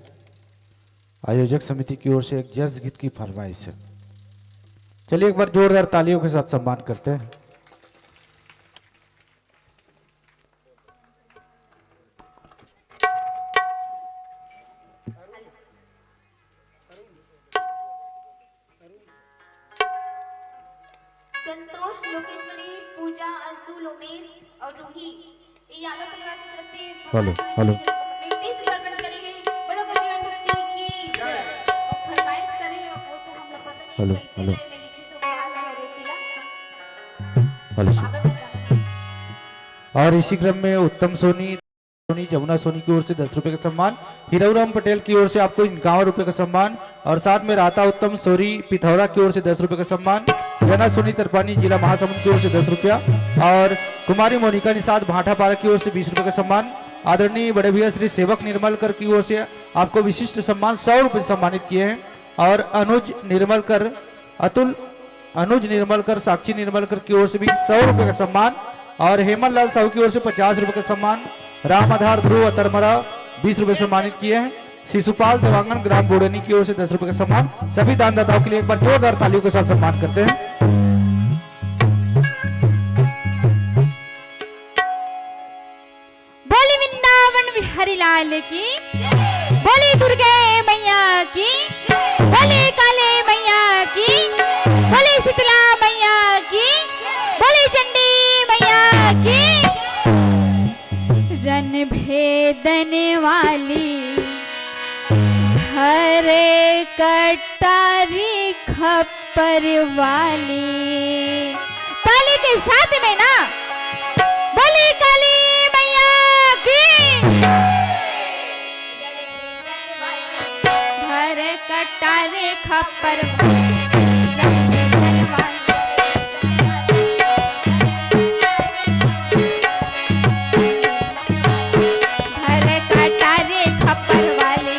आयोजक समिति की ओर से एक जस गीत की फरमाइश है। चलिए, एक बार जोरदार तालियों के साथ सम्मान करते हैं। संतोष, लोकेश्वरी, पूजा, अंशु, लोमेश और रूही, ये यादव परिवार की तरफ से हेलो, भगवान हेलो। विष्णु में तीस रुपए अर्पण करेंगे। बोलो, बजरंग बली की जय। और फरमाइश करें, वो तो हम लोग पता नहीं हेलो, कैसे हेलो। लाइन में लिखे, तो क्या है, रेड पीला। Hello, sir. आगे बताओ। और इसी क्रम में उत्तम सोनी, सोनी, जमुना सोनी की ओर से दस रुपए का सम्मान, हीराऊ राम पटेल की ओर से आपको इक्यावन रुपए का सम्मान, और साथ में राता उत्तम सोरी पिथौरा की ओर से दस रुपए का सम्मान, जना सोनी तरपानी जिला महासमुंद की ओर से दस रुपया, और कुमारी मोनिका निषाद भाटापारा की ओर से बीस रुपए का सम्मान। आदरणीय बड़े भैया श्री सेवक निर्मलकर की ओर से आपको विशिष्ट सम्मान सौ रुपए सम्मानित किए हैं, और अनुज निर्मलकर, अतुल, अनुज निर्मलकर, साक्षी निर्मलकर की ओर से भी सौ रुपए का सम्मान, और हेमंत लाल साहू की ओर से पचास रुपए का सम्मान, राम आधार ध्रुव अतरमरा बीस रुपए सम्मानित किए हैं, शिशुपाल देवांगन ग्राम बोड़नी की ओर से दस रुपए का सम्मान। सभी दानदाताओं के लिए एक बार जोरदार तालियों के साथ सम्मान करते हैं। बोली वृंदावन बिहारी लाल की, बोली दुर्गे मैया की, बोली काली मैया की, बोली शीतला मैया की, बोली चंडी मैया की। रणभेदन वाली, धर कटारी खप पर वाली। ताली के साथ में ना, बोली काली मैया की। भर कटारे खप्पर भर कटारे खप्पर वाली।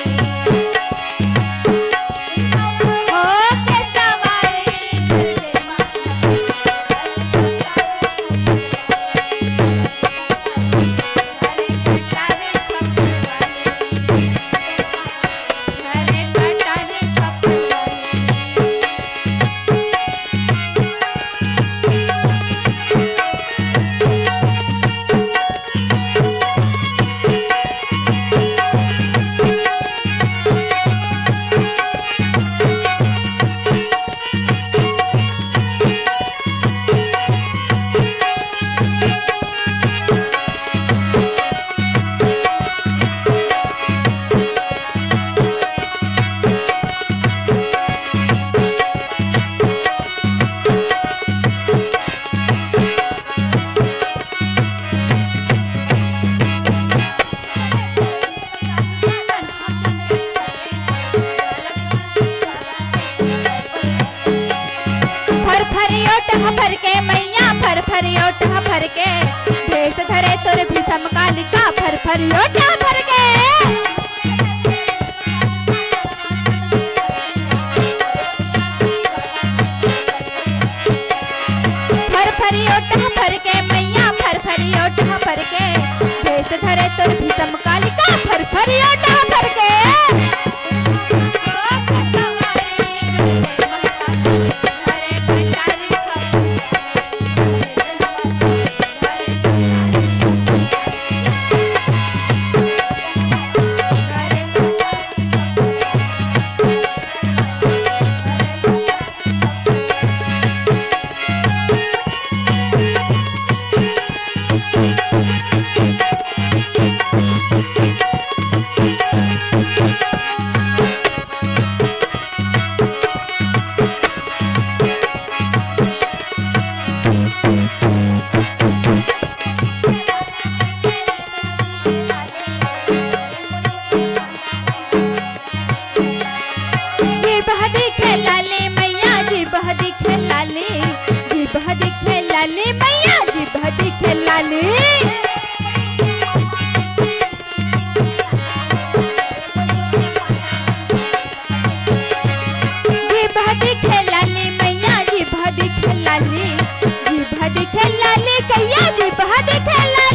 फरफरियोट ह फरके मैया, फरफरियोट ह फरके, भेष धरे तोर भीषम कालिका, फरफरियोट ह फरके। फरफरियोट ह फरके मैया, फरफरियोट ह फरके, भेष धरे तोर भीषम कालिका, फरफरियोट ह फरके। जीभ ह दिखे लाली मैया, जीभ ह दिखे लाली, जीभ ह दिखे लाली मैया, जीभ ह दिखे लाली। दिखे लाली मैया, जीभ दिखे लाली, जीभ दिखे लाली, कहिया जीभ दिखे लाली।